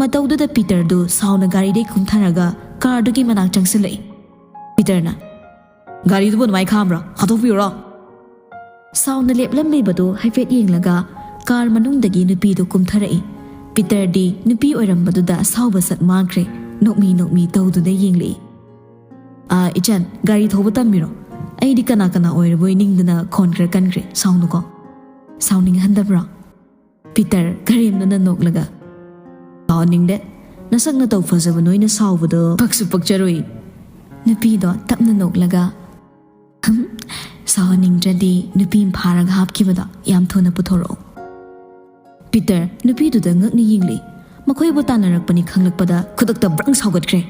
ꯃꯇꯧꯗꯨꯗ ꯄꯤꯇꯔꯗꯨ ꯁꯥꯎꯅ ꯒꯥꯔꯤꯗꯩ ꯀꯨꯝꯊꯔꯒ ꯀꯥꯔꯗꯨꯒꯤ ꯃꯅꯥꯛ ꯆꯪꯁꯤꯜꯂꯛꯏ꯫ ꯄꯤꯇꯔꯅ, "ꯒꯥꯔꯤꯗꯨꯕꯨ ꯑꯗꯨꯃꯥꯏ ꯈꯥꯝꯕ꯭ꯔꯣ? ꯍꯥꯠꯇꯣꯛꯄꯤꯌꯨꯔꯣ?" ꯁꯥꯎꯅ ꯂꯦꯞꯂꯝꯂꯤꯕꯗꯨ ꯍꯥꯏꯐꯦꯠ ꯌꯦꯡꯂꯒ ꯀꯥꯔ ꯃꯅꯨꯡꯗꯒꯤ ꯅꯨꯄꯤꯗꯨ ꯀꯨꯝꯊꯔꯛꯏ꯫ ꯄꯤꯇꯔꯗꯤ ꯅꯨꯄꯤ ꯑꯣꯏꯔꯝꯕꯗꯨꯗ ꯑꯁꯥꯎꯕ ꯁꯛ ꯃꯥꯡꯈ꯭ꯔꯦ꯫ ꯅꯣꯛꯃꯤ ꯅꯣꯛꯃꯤ ꯇꯧꯗꯨꯅ ꯌꯦꯡꯂꯛꯏ꯫ "ꯑꯥ, ꯏꯆꯟ, ꯒꯥꯔꯤ ꯊꯧꯕ ꯇꯝꯃꯤꯔꯣ? ꯑꯩꯗꯤ ꯀꯅꯥ ꯀꯅꯥ ꯑꯣꯏꯔꯕꯣꯏ ꯅꯤꯡꯗꯅ ꯈꯣꯟ ꯈꯔ ꯀꯟꯈ꯭ꯔꯦ꯫ ꯁꯥꯎꯅꯨꯀꯣ꯫" "ꯁꯥꯎꯅꯤꯡꯍꯟꯗꯕ꯭ꯔꯣ?" ꯄꯤꯇꯔ ꯀꯔꯦꯝꯅꯅ ꯅꯣꯛꯂꯒ, "ꯁꯥꯎꯅꯤꯡꯗꯦ꯫ ꯅꯁꯛ ꯅꯇꯧ ꯐꯖꯕ ꯅꯣꯏꯅ ꯁꯥꯎꯕꯗꯣ ꯄꯛꯁꯨ ꯄꯛꯆꯔꯣꯏ꯫" ꯅꯨꯄꯤꯗꯣ ꯇꯞꯅ ꯅꯣꯛꯂꯒ, "ꯍꯝ, ꯁꯥꯎꯍꯟꯅꯤꯡꯗ꯭ꯔꯗꯤ ꯅꯨꯄꯤ ꯑꯃ ꯐꯥꯔꯒ ꯍꯥꯞꯈꯤꯕꯗꯣ ꯌꯥꯝ ꯊꯨꯅ ꯄꯨꯊꯣꯔꯛꯑꯣ꯫ ꯄꯤꯇꯔ ꯅꯨꯄꯤꯗꯨꯗ ꯉꯛꯅ ꯌꯦꯡꯂꯤ꯫ ꯃꯈꯣꯏꯕꯨ ꯇꯥꯟꯅꯔꯛꯄꯅꯤ ꯈꯪꯂꯛꯄꯗ ꯈꯨꯗꯛꯇ ꯕ꯭ꯔꯪ ꯁꯥꯎꯒꯠꯈ꯭ꯔꯦ꯫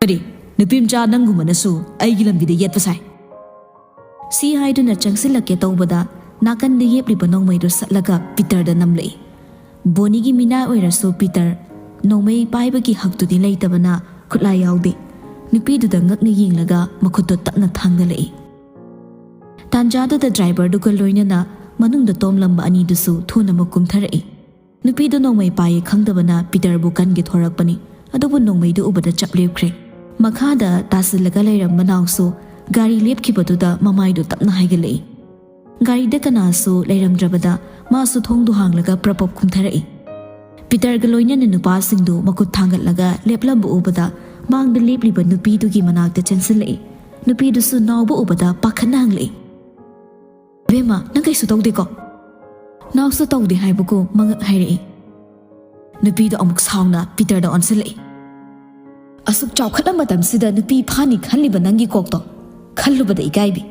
"ꯀꯔꯤ? ꯅꯨꯄꯤ ꯃꯆꯥ ꯅꯪꯒꯨꯝꯕꯅꯁꯨ ꯑꯩꯒꯤ ꯂꯝꯕꯤꯗ ꯌꯦꯠꯄ ꯁꯥꯏ?" ꯁꯤ ꯍꯥꯏꯗꯨꯅ ꯆꯪꯁꯤꯜꯂꯛꯀꯦ ꯇꯧꯕꯗ ꯅꯥꯀꯟꯗ ꯌꯦꯞꯂꯤꯕ ꯅꯣꯡꯃꯩꯗꯨ ꯁꯠꯂꯒ ꯄꯤꯇꯔꯗ ꯅꯝꯂꯛꯏ꯫ ꯕꯣꯅꯤꯒꯤ ꯃꯤꯅꯥꯏ ꯑꯣꯏꯔꯁꯨ ꯄꯤꯇꯔ ꯅꯣꯡꯃꯩ ꯄꯥꯏꯕꯒꯤ ꯍꯛꯇꯨꯗꯤ ꯂꯩꯇꯕꯅ ꯈꯨꯠꯂꯥꯏ ꯌꯥꯎꯗꯦ꯫ ꯅꯨꯄꯤꯗꯨꯗ ꯉꯛꯅ ꯌꯦꯡꯂꯒ ꯃꯈꯨꯠꯇꯣ ꯇꯞꯅ ꯊꯥꯡꯒꯠꯂꯛꯏ꯫ ꯇꯥꯟꯖꯥꯗꯨꯗ ꯗ꯭ꯔꯥꯏꯚꯔꯗꯨꯒ ꯂꯣꯏꯅꯅ ꯃꯅꯨꯡꯗ ꯇꯣꯝꯂꯝꯕ ꯑꯅꯤꯗꯨꯁꯨ ꯊꯨꯅꯃꯛ ꯀꯨꯝꯊꯔꯛꯏ꯫ ꯅꯨꯄꯤꯗꯨ ꯅꯣꯡꯃꯩ ꯄꯥꯏꯌꯦ ꯈꯪꯗꯕꯅ ꯄꯤꯇꯔꯕꯨ ꯀꯟꯒꯦ ꯊꯣꯔꯛꯄꯅꯤ, ꯑꯗꯨꯕꯨ ꯅꯣꯡꯃꯩꯗꯨ ꯎꯕꯗ ꯆꯞ ꯂꯦꯞꯈ꯭ꯔꯦ꯫ ꯃꯈꯥꯗ ꯇꯥꯁꯤꯜꯂꯒ ꯂꯩꯔꯝꯕ ꯅꯥꯎꯁꯨ ꯒꯥꯔꯤ ꯂꯦꯞꯈꯤꯕꯗꯨꯗ ꯃꯃꯥꯏꯗꯨ ꯇꯞꯅ ꯍꯥꯏꯒꯠꯂꯛꯏ꯫ ꯒꯥꯔꯤꯗ ꯀꯅꯥꯁꯨ ꯂꯩꯔꯝꯗ꯭ꯔꯕꯗ ꯃꯥꯁꯨ ꯊꯣꯡꯗꯨ ꯍꯥꯡꯂꯒ ꯄ꯭ꯔꯞ ꯄ꯭ꯔꯞ ꯀꯨꯝꯊꯔꯛꯏ꯫ ꯄꯤꯇꯔꯒ ꯂꯣꯏꯅꯅ ꯅꯨꯄꯥꯁꯤꯡꯗꯨ ꯃꯈꯨꯠ ꯊꯥꯡꯒꯠꯂꯒ ꯂꯦꯞꯂꯝꯕ ꯎꯕꯗ ꯃꯥꯡꯗ ꯂꯦꯞꯂꯤꯕ ꯅꯨꯄꯤꯗꯨꯒꯤ ꯃꯅꯥꯛꯇ ꯆꯦꯟꯁꯤꯜꯂꯛꯏ꯫ ꯅꯨꯄꯤꯗꯨꯁꯨ ꯅꯥꯎꯕ ꯎꯕꯗ ꯄꯥꯈꯠꯅ ꯍꯪꯂꯛꯏ, "ꯏꯕꯦꯝꯃ, ꯅꯪ ꯀꯩꯁꯨ ꯇꯧꯗꯦꯀꯣ?" ꯅꯥꯎꯁꯨ ꯇꯧꯗꯦ ꯍꯥꯏꯕꯒꯨꯝ ꯃꯉꯛ ꯍꯥꯏꯔꯛꯏ꯫ ꯅꯨꯄꯤꯗꯣ ꯑꯃꯨꯛ ꯁꯥꯎꯅ ꯄꯤꯇꯔꯗ ꯑꯣꯟꯁꯤꯜꯂꯛꯏ꯫ "ꯑꯁꯨꯛ ꯆꯥꯎꯈꯠꯂ ꯃꯇꯝꯁꯤꯗ ꯅꯨꯄꯤ ꯐꯥꯅꯤ ꯈꯜꯂꯤꯕ ꯅꯪꯒꯤ ꯀꯣꯛꯇꯣ ꯈꯜꯂꯨꯕꯗ ꯏꯀꯥꯏꯕꯤ꯫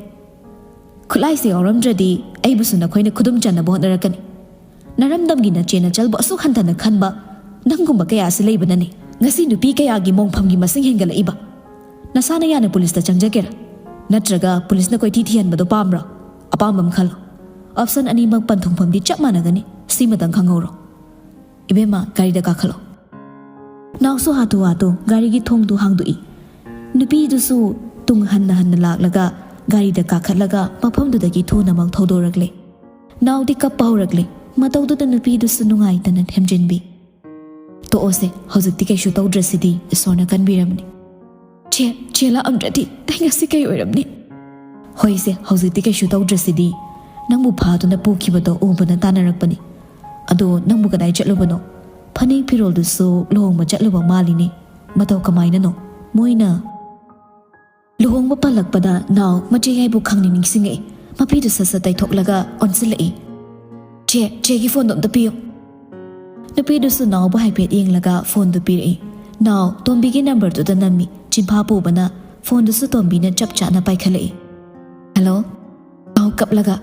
ꯈꯨꯠꯂꯥꯏꯁꯦ ꯌꯥꯎꯔꯝꯗ꯭ꯔꯗꯤ ꯑꯩꯕꯨꯁꯨ ꯅꯈꯣꯏꯅ ꯈꯨꯗꯨꯝ ꯆꯟꯅꯕ ꯍꯣꯠꯅꯔꯛꯀꯅꯤ꯫ ꯅꯔꯝꯗꯝꯒꯤ ꯅꯆꯦ ꯅꯆꯜꯕꯨ ꯑꯁꯨꯛ ꯍꯟꯊꯅ ꯈꯟꯕ ꯅꯪꯒꯨꯝꯕ ꯀꯌꯥꯁꯤ ꯂꯩꯕꯅꯅꯤ ꯉꯁꯤ ꯅꯨꯄꯤ ꯀꯌꯥꯒꯤ ꯃꯣꯡꯐꯝꯒꯤ ꯃꯁꯤꯡ ꯍꯦꯟꯒꯠꯂꯛꯏꯕ꯫ ꯅꯁꯥꯅ ꯌꯥꯅ ꯄꯨꯂꯤꯁꯇ ꯆꯪꯖꯒꯦꯔꯥ? ꯅꯠꯇ꯭ꯔꯒ ꯄꯨꯂꯤꯁꯅ ꯀꯣꯏꯊꯤ ꯊꯤꯍꯟꯕꯗꯣ ꯄꯥꯝꯕ꯭ꯔꯣ? ꯑꯄꯥꯝꯕ ꯑꯃ ꯈꯜꯂꯣ꯫ ꯑꯣꯞꯁꯟ ꯑꯅꯤꯃꯛ ꯄꯟꯊꯨꯡꯐꯝꯗꯤ ꯆꯞ ꯃꯥꯟꯅꯒꯅꯤ, ꯁꯤꯃꯇꯪ ꯈꯪꯍꯧꯔꯣ꯫ ꯏꯕꯦꯝꯃ, ꯒꯥꯔꯤꯗ ꯀꯥꯈꯠꯂꯣ꯫" ꯅꯥꯎꯁꯨ ꯍꯥꯊꯨ ꯍꯥꯊꯨ ꯒꯥꯔꯤꯒꯤ ꯊꯣꯡꯗꯨ ꯍꯥꯡꯗꯣꯛꯏ꯫ ꯅꯨꯄꯤꯗꯨꯁꯨ ꯇꯨꯡ ꯍꯟꯅ ꯍꯟꯅ ꯂꯥꯛꯂꯒ ꯒꯥꯔꯤꯗ ꯀꯥꯈꯠꯂꯒ ꯃꯐꯝꯗꯨꯗꯒꯤ ꯊꯨꯅꯃꯛ ꯊꯧꯗꯣꯔꯛꯂꯦ꯫ ꯅꯥꯎꯗꯤ ꯀꯞꯄ ꯍꯧꯔꯛꯂꯦ꯫ ꯃꯇꯧꯗꯨꯗ ꯅꯨꯄꯤꯗꯨꯁꯨ ꯅꯨꯡꯉꯥꯏꯇꯅ ꯊꯦꯝꯖꯤꯟꯕꯤ꯫ "ꯇꯣꯛꯑꯣꯁꯦ, ꯍꯧꯖꯤꯛꯇꯤ ꯀꯩꯁꯨ ꯇꯧꯗ꯭ꯔꯁꯤꯗꯤ, ꯏꯁꯣꯔꯅ ꯀꯟꯕꯤꯔꯝꯅꯤ꯫ ꯆꯦ, ꯆꯦ ꯂꯥꯛꯑꯝꯗ꯭ꯔꯗꯤ ꯑꯩ ꯉꯁꯤ ꯀꯩ ꯑꯣꯏꯔꯝꯅꯤ?" "ꯍꯣꯏꯁꯦ, ꯍꯧꯖꯤꯛꯇꯤ ꯀꯩꯁꯨ ꯇꯧꯗ꯭ꯔꯁꯤꯗꯤ꯫ ꯅꯪꯕꯨ ꯐꯥꯗꯨꯅ ꯄꯨꯈꯤꯕꯗꯣ ꯎꯕꯅ ꯇꯥꯟꯅꯔꯛꯄꯅꯤ꯫ ꯑꯗꯣ ꯅꯪꯕꯨ ꯀꯗꯥꯏ ꯆꯠꯂꯨꯕꯅꯣ? ꯐꯅꯦꯛ ꯐꯤꯔꯣꯜꯗꯨꯁꯨ ꯂꯨꯍꯣꯡꯕ ꯆꯠꯂꯨꯕ ꯃꯥꯜꯂꯤꯅꯦ꯫ ꯃꯇꯧ ꯀꯃꯥꯏꯅꯅꯣ? ꯃꯣꯏꯅ" ꯂꯨꯍꯣꯡꯕ ꯄꯜꯂꯛꯄꯗ ꯅꯥꯎ ꯃꯆꯦ ꯌꯥꯏꯕꯨ ꯈꯪꯅꯤ ꯅꯤꯡꯁꯤꯡꯉꯛꯏ꯫ ꯃꯄꯤꯗꯨ ꯁꯠ ꯁꯠ ꯇꯩꯊꯣꯛꯂꯒ ꯑꯣꯟꯁꯤꯜꯂꯛꯏ꯫ "ꯆꯦ, ꯆꯦꯒꯤ ꯐꯣꯟꯗꯣ ꯑꯝꯇ ꯄꯤꯌꯨ꯫" ꯅꯨꯄꯤꯗꯨꯁꯨ ꯅꯥꯎꯕꯨ ꯍꯥꯏꯐꯦꯠ ꯌꯦꯡꯂꯒ ꯐꯣꯟꯗꯨ ꯄꯤꯔꯛꯏ꯫ ꯅꯥꯎ ꯇꯣꯝꯕꯤꯒꯤ ꯅꯝꯕꯔꯗꯨꯗ ꯅꯝꯃꯤ꯫ ꯆꯤꯟꯐꯥ ꯄꯨꯕꯅ ꯐꯣꯟꯗꯨꯁꯨ ꯇꯣꯝꯕꯤꯅ ꯆꯞ ꯆꯥꯅ ꯄꯥꯏꯈꯠꯂꯛꯏ꯫ "ꯍꯜꯂꯣ?" ꯀꯞꯂꯒ,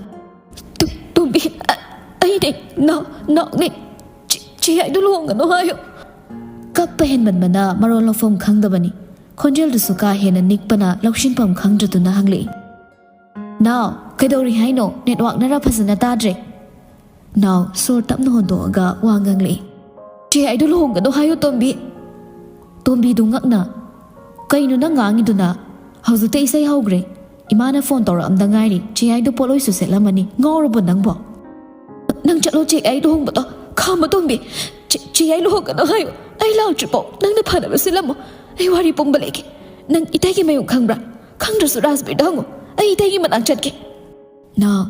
"ꯇꯨ- ꯇꯣꯝꯕꯤ, ꯑ- ꯑꯩꯅꯦ, ꯅꯥꯎ- ꯅꯥꯎꯅꯦ꯫ ꯆꯦ- ꯆꯦ ꯌꯥꯏꯗꯣ ꯂꯨꯍꯣꯡꯒꯅꯨ ꯍꯥꯏꯌꯨ꯫" ꯀꯞꯄ ꯍꯦꯟꯃꯟꯕꯅ ꯃꯔꯣꯜ ꯂꯧꯐꯝ ꯈꯪꯗꯕꯅꯤ꯫ ꯈꯣꯟꯖꯦꯜꯗꯨꯁꯨ ꯀꯥ ꯍꯦꯟꯅ ꯅꯤꯛꯄꯅ ꯂꯧꯁꯤꯟꯐꯝ ꯈꯪꯗ꯭ꯔꯗꯨꯅ ꯍꯪꯂꯛꯏ, "ꯅꯥꯎ, ꯀꯩꯗꯧꯔꯤ ꯍꯥꯏꯅꯣ? ꯅꯦꯠꯋꯥꯛꯅꯔ ꯐꯖꯅ ꯇꯥꯗ꯭ꯔꯦ꯫" ꯅꯥꯎ ꯁꯣꯔ ꯇꯞꯅ ꯍꯣꯟꯗꯣꯛꯑꯒ ꯋꯥ ꯉꯥꯡꯂꯛꯏ, "ꯆꯦ ꯌꯥꯏꯗꯣ ꯂꯨꯍꯣꯡꯒꯅꯨ ꯍꯥꯏꯌꯨ, ꯇꯣꯝꯕꯤ꯫" ꯇꯣꯝꯕꯤꯗꯨ ꯉꯛꯅ, "ꯀꯩꯅꯣ ꯅꯪ ꯉꯥꯡꯉꯤꯗꯨꯅ? ꯍꯧꯖꯤꯛꯇ ꯏꯁꯩ ꯍꯧꯈ꯭ꯔꯦ꯫ ꯏꯃꯥꯅ ꯐꯣꯟ ꯇꯧꯔꯛꯑꯝꯗ ꯉꯥꯏꯔꯤ, ꯆꯦ ꯌꯥꯏꯗꯣ ꯄꯣꯠꯂꯣꯏꯁꯨ ꯁꯦꯠꯂꯝꯃꯅꯤ꯫ ꯉꯥꯎꯔꯕꯣ ꯅꯪꯕꯣ?" "ꯅꯪ ꯆꯠꯂꯣ, ꯆꯦ ꯌꯥꯏ ꯂꯨꯍꯣꯡꯕꯗꯣ ꯈꯥꯝꯃꯣ, ꯇꯣꯝꯕꯤ꯫ ꯆꯦ- ꯆꯦ ꯌꯥꯏ ꯂꯨꯍꯣꯡꯒꯅꯨ ꯍꯥꯏꯌꯨ꯫ ꯑꯩ ꯂꯥꯛꯇ꯭ꯔꯤꯐꯥꯎ ꯅꯪꯅ ꯐꯅꯕ ꯁꯤꯜꯂꯝꯃꯣ꯫ ꯑꯩ ꯋꯥꯔꯤ ꯄꯨꯝꯕ ꯂꯩꯒꯦ꯫ ꯅꯪ ꯏꯇꯩꯒꯤ ꯃꯌꯨꯝ ꯈꯪꯕ꯭ꯔꯥ? ꯈꯪꯗ꯭ꯔꯁꯨ ꯔꯥꯖꯕꯤꯔꯗ ꯍꯪꯉꯨ꯫ ꯑꯩ ꯏꯇꯩꯒꯤ ꯃꯅꯥꯛ ꯆꯠꯀꯦ꯫" "ꯅꯥꯎ,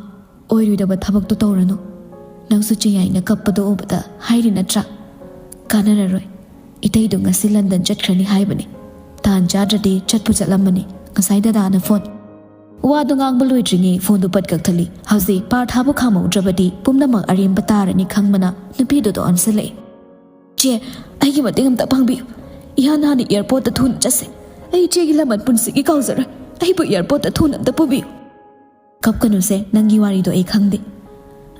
ꯑꯣꯏꯔꯣꯏꯗꯕ ꯊꯕꯛꯇꯣ ꯇꯧꯔꯅꯨ꯫ ꯅꯪꯁꯨ ꯆꯦ ꯌꯥꯏꯅ ꯀꯞꯄꯗꯣ ꯎꯕꯗ ꯍꯥꯏꯔꯤ ꯅꯠꯇ꯭ꯔꯥ? ꯀꯥꯟꯅꯔꯔꯣꯏ꯫ ꯏꯇꯩꯗꯣ ꯉꯁꯤ ꯂꯟꯗꯟ ꯆꯠꯈ꯭ꯔꯅꯤ ꯍꯥꯏꯕꯅꯤ꯫ ꯇꯥꯟ ꯆꯥꯗ꯭ꯔꯗꯤ ꯆꯠꯄꯨ ꯆꯠꯂꯝꯃꯅꯤ꯫ ꯉꯁꯥꯏ ꯗꯗꯥꯅ ꯐꯣꯟ꯫" ꯋꯥꯗꯨ ꯉꯥꯡꯕ ꯂꯣꯏꯗ꯭ꯔꯤꯉꯩ ꯐꯣꯟꯗꯨ ꯄꯠ ꯀꯛꯊꯠꯂꯤ꯫ ꯍꯧꯖꯤꯛ ꯄꯥꯔꯊꯥꯕꯨ ꯈꯥꯝꯍꯧꯗ꯭ꯔꯕꯗꯤ ꯄꯨꯝꯅꯃꯛ ꯑꯔꯦꯝꯕ ꯇꯥꯔꯅꯤ ꯈꯪꯕꯅ ꯅꯨꯄꯤꯗꯨꯗ ꯑꯣꯟꯁꯤꯜꯂꯛꯏ꯫ "ꯆꯦ, ꯑꯩꯒꯤ ꯃꯇꯦꯡ ꯑꯝꯇ ꯄꯥꯡꯕꯤꯌꯨ꯫ ꯏꯍꯥꯟ ꯍꯥꯟꯅ ꯑꯦꯌꯥꯔꯄꯣꯔꯠꯇ ꯊꯨꯅ ꯆꯠꯁꯦ꯫ ꯑꯩ ꯏꯆꯦꯒꯤ ꯂꯃꯟ ꯄꯨꯟꯁꯤꯒꯤ ꯀꯥꯎꯖꯔꯣꯏ꯫ ꯑꯩꯕꯨ ꯑꯦꯌꯥꯔꯄꯣꯔꯠꯇ ꯊꯨꯅ ꯑꯝꯇ ꯄꯨꯕꯤꯌꯨ꯫" "ꯀꯞꯀꯅꯨꯁꯦ, ꯅꯪꯒꯤ ꯋꯥꯔꯤꯗꯣ ꯑꯩ ꯈꯪꯗꯦ꯫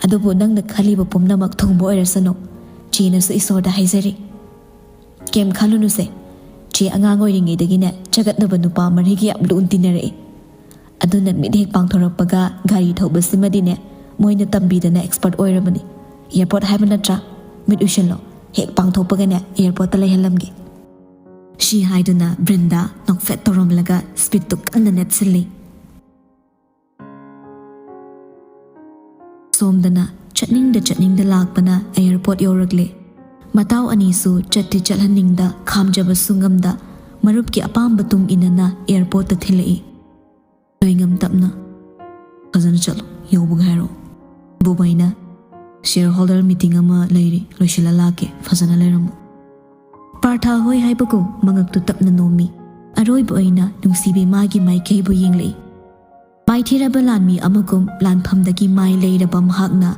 ꯑꯗꯨꯕꯨ ꯅꯪꯅ ꯈꯜꯂꯤꯕ ꯄꯨꯝꯅꯃꯛ ꯊꯨꯡꯕ ꯑꯣꯏꯔꯁꯅꯨ꯫ ꯆꯦꯅꯁꯨ ꯏꯁꯣꯔꯗ ꯍꯥꯏꯖꯔꯤ꯫ ꯀꯩꯝ ꯈꯜꯂꯨꯅꯨꯁꯦ꯫ ꯆꯦ ꯑꯉꯥꯡ ꯑꯣꯏꯔꯤꯉꯩꯗꯒꯤꯅꯦ ꯆꯒꯠꯅꯕ ꯅꯨꯄꯥ ꯃꯔꯤꯒ ꯌꯥꯝ ꯂꯨꯅ ꯇꯤꯟꯅꯔꯛꯏ꯫ ꯑꯗꯨꯅ ꯃꯤꯠ ꯍꯦꯛ ꯄꯥꯡꯊꯣꯔꯛꯄꯒ ꯒꯥꯔꯤ ꯊꯧꯕꯁꯤꯃꯗꯤꯅꯦ ꯃꯣꯏꯅ ꯇꯝꯕꯤꯗꯅ ꯑꯦꯛꯁꯄꯔꯠ ꯑꯣꯏꯔꯕꯅꯤ꯫ ꯑꯦꯌꯥꯔꯄꯣꯔꯠ ꯍꯥꯏꯕ ꯅꯠꯇ꯭ꯔꯥ? ꯃꯤꯠ ꯎꯏꯁꯤꯜꯂꯣ꯫ ꯍꯦꯛ ꯄꯥꯡꯊꯣꯛꯄꯒꯅꯦ ꯑꯦꯌꯥꯔꯄꯣꯔꯠꯇ ꯂꯩꯍꯜꯂꯝꯒꯦ꯫" ꯁꯤ ꯍꯥꯏꯗꯨꯅ ꯕ꯭ꯔꯤꯟꯗꯥ ꯅꯣꯛꯐꯦꯠ ꯇꯧꯔꯝꯂꯒ ꯁ꯭ꯄꯤꯠꯇꯨ ꯀꯟꯅ ꯅꯦꯠꯁꯤꯜꯂꯤ꯫ ꯁꯣꯝꯗꯅ ꯆꯠꯅꯤꯡꯗ ꯆꯠꯅꯤꯡꯗ ꯂꯥꯛꯄꯅ ꯑꯦꯌꯥꯔꯄꯣꯔꯠ ꯌꯧꯔꯛꯂꯦ꯫ ꯃꯇꯥꯎ ꯑꯅꯤꯁꯨ ꯆꯠꯇꯤ ꯆꯠꯍꯟꯅꯤꯡꯗ ꯈꯥꯝꯖꯕꯁꯨ ꯉꯝꯗ ꯃꯔꯨꯞꯀꯤ ꯑꯄꯥꯝꯕ ꯇꯨꯡ ꯏꯟꯅꯅ ꯑꯦꯌꯥꯔꯄꯣꯔꯠꯇ ꯊꯤꯜꯂꯛꯏ꯫ ꯂꯣꯏꯉꯝ ꯇꯞꯅ, "ꯐꯖꯅ ꯆꯠꯂꯣ, ꯌꯧꯕꯒ ꯍꯥꯏꯔꯛꯑꯣ꯫" ꯕꯨꯕꯩꯅ, "ꯁꯤꯌꯔ ꯍꯣꯜꯗꯔ ꯃꯤꯇꯤꯡ ꯑꯃ ꯂꯩꯔꯤ, ꯂꯣꯏꯁꯤꯜꯂ ꯂꯥꯛꯀꯦ, ꯐꯖꯅ ꯂꯩꯔꯝꯃꯣ꯫" ꯄꯥꯔꯊ ꯍꯣꯏ ꯍꯥꯏꯕꯒꯨꯝ ꯃꯉꯛꯇꯨ ꯇꯞꯅ ꯅꯣꯝꯃꯤ꯫ ꯑꯔꯣꯏꯕ ꯑꯣꯏꯅ ꯅꯨꯡꯁꯤꯕꯤ ꯃꯥꯒꯤ ꯃꯥꯏꯀꯩꯕꯨ ꯌꯦꯡꯂꯛꯏ꯫ ꯃꯥꯏꯊꯤꯔꯕ ꯂꯥꯟꯃꯤ ꯑꯃꯒꯨꯝ ꯂꯥꯟꯐꯝꯗꯒꯤ ꯃꯥꯏ ꯂꯩꯔꯕ ꯃꯍꯥꯛꯅ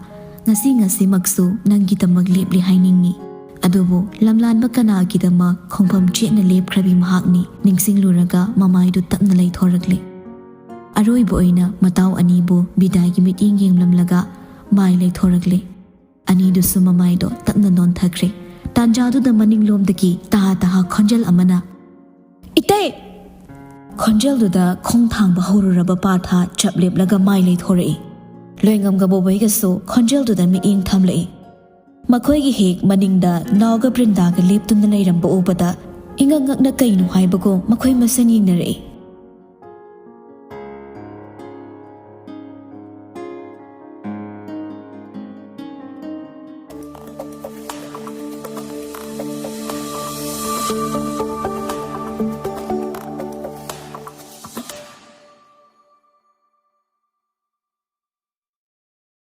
ꯉꯁꯤ ꯉꯁꯤꯃꯛꯁꯨ ꯅꯪꯒꯤꯗꯃꯛ ꯂꯦꯞꯂꯤ ꯍꯥꯏꯅꯤꯡꯏ꯫ ꯑꯗꯨꯕꯨ ꯂꯝꯂꯥꯟꯕ ꯀꯅꯥꯒꯤꯗꯃꯛ ꯈꯣꯡꯐꯝ ꯆꯦꯠꯅ ꯂꯦꯞꯈ꯭ꯔꯕꯤ ꯃꯍꯥꯛꯅꯤ꯫ ꯅꯤꯡꯁꯤꯡꯂꯨꯔꯒ ꯃꯃꯥꯏꯗꯨ ꯇꯞꯅ ꯂꯩꯊꯣꯔꯛꯂꯤ꯫ ꯑꯔꯣꯏꯕ ꯑꯣꯏꯅ ꯃꯇꯥꯎ ꯑꯅꯤꯕꯨ ꯕꯤꯗꯥꯏꯒꯤ ꯃꯤꯠꯌꯦꯡ ꯌꯦꯡꯂꯝꯂꯒ ꯃꯥꯏ ꯂꯩꯊꯣꯔꯛꯂꯦ꯫ ꯑꯅꯤꯗꯨꯁꯨ ꯃꯃꯥꯏꯗꯣ ꯇꯞꯅ ꯅꯣꯟꯊꯈ꯭ꯔꯦ꯫ ꯇꯥꯟꯖꯥꯗꯨꯗ ꯃꯅꯤꯡꯂꯣꯝꯗꯒꯤ ꯇꯥ ꯇꯥ ꯈꯣꯟꯖꯦꯜ ꯑꯃꯅ, "ꯏꯇꯩ!" ꯈꯣꯟꯖꯦꯜꯗꯨꯗ ꯈꯣꯡ ꯊꯥꯡꯕ ꯍꯧꯔꯨꯔꯕ ꯄꯥꯔꯊ ꯆꯞ ꯂꯦꯞꯂꯒ ꯃꯥꯏ ꯂꯩꯊꯣꯔꯛꯏ꯫ ꯂꯣꯏꯉꯝꯒ ꯕꯣꯕꯣꯏꯒꯁꯨ ꯈꯣꯟꯖꯦꯜꯗꯨꯗ ꯃꯤꯠꯌꯦꯡ ꯊꯝꯂꯛꯏ꯫ ꯃꯈꯣꯏꯒꯤ ꯍꯦꯛ ꯃꯅꯤꯡꯗ ꯅꯥꯎꯒ ꯕ꯭ꯔꯤꯟꯗꯥꯒ ꯂꯦꯞꯇꯨꯅ ꯂꯩꯔꯝꯕ ꯎꯕꯗ ꯏꯉꯛ ꯉꯛꯅ ꯀꯩꯅꯣ ꯍꯥꯏꯕꯒꯨꯝ ꯃꯈꯣꯏ ꯃꯁꯦꯟ ꯌꯦꯡꯅꯔꯛꯏ꯫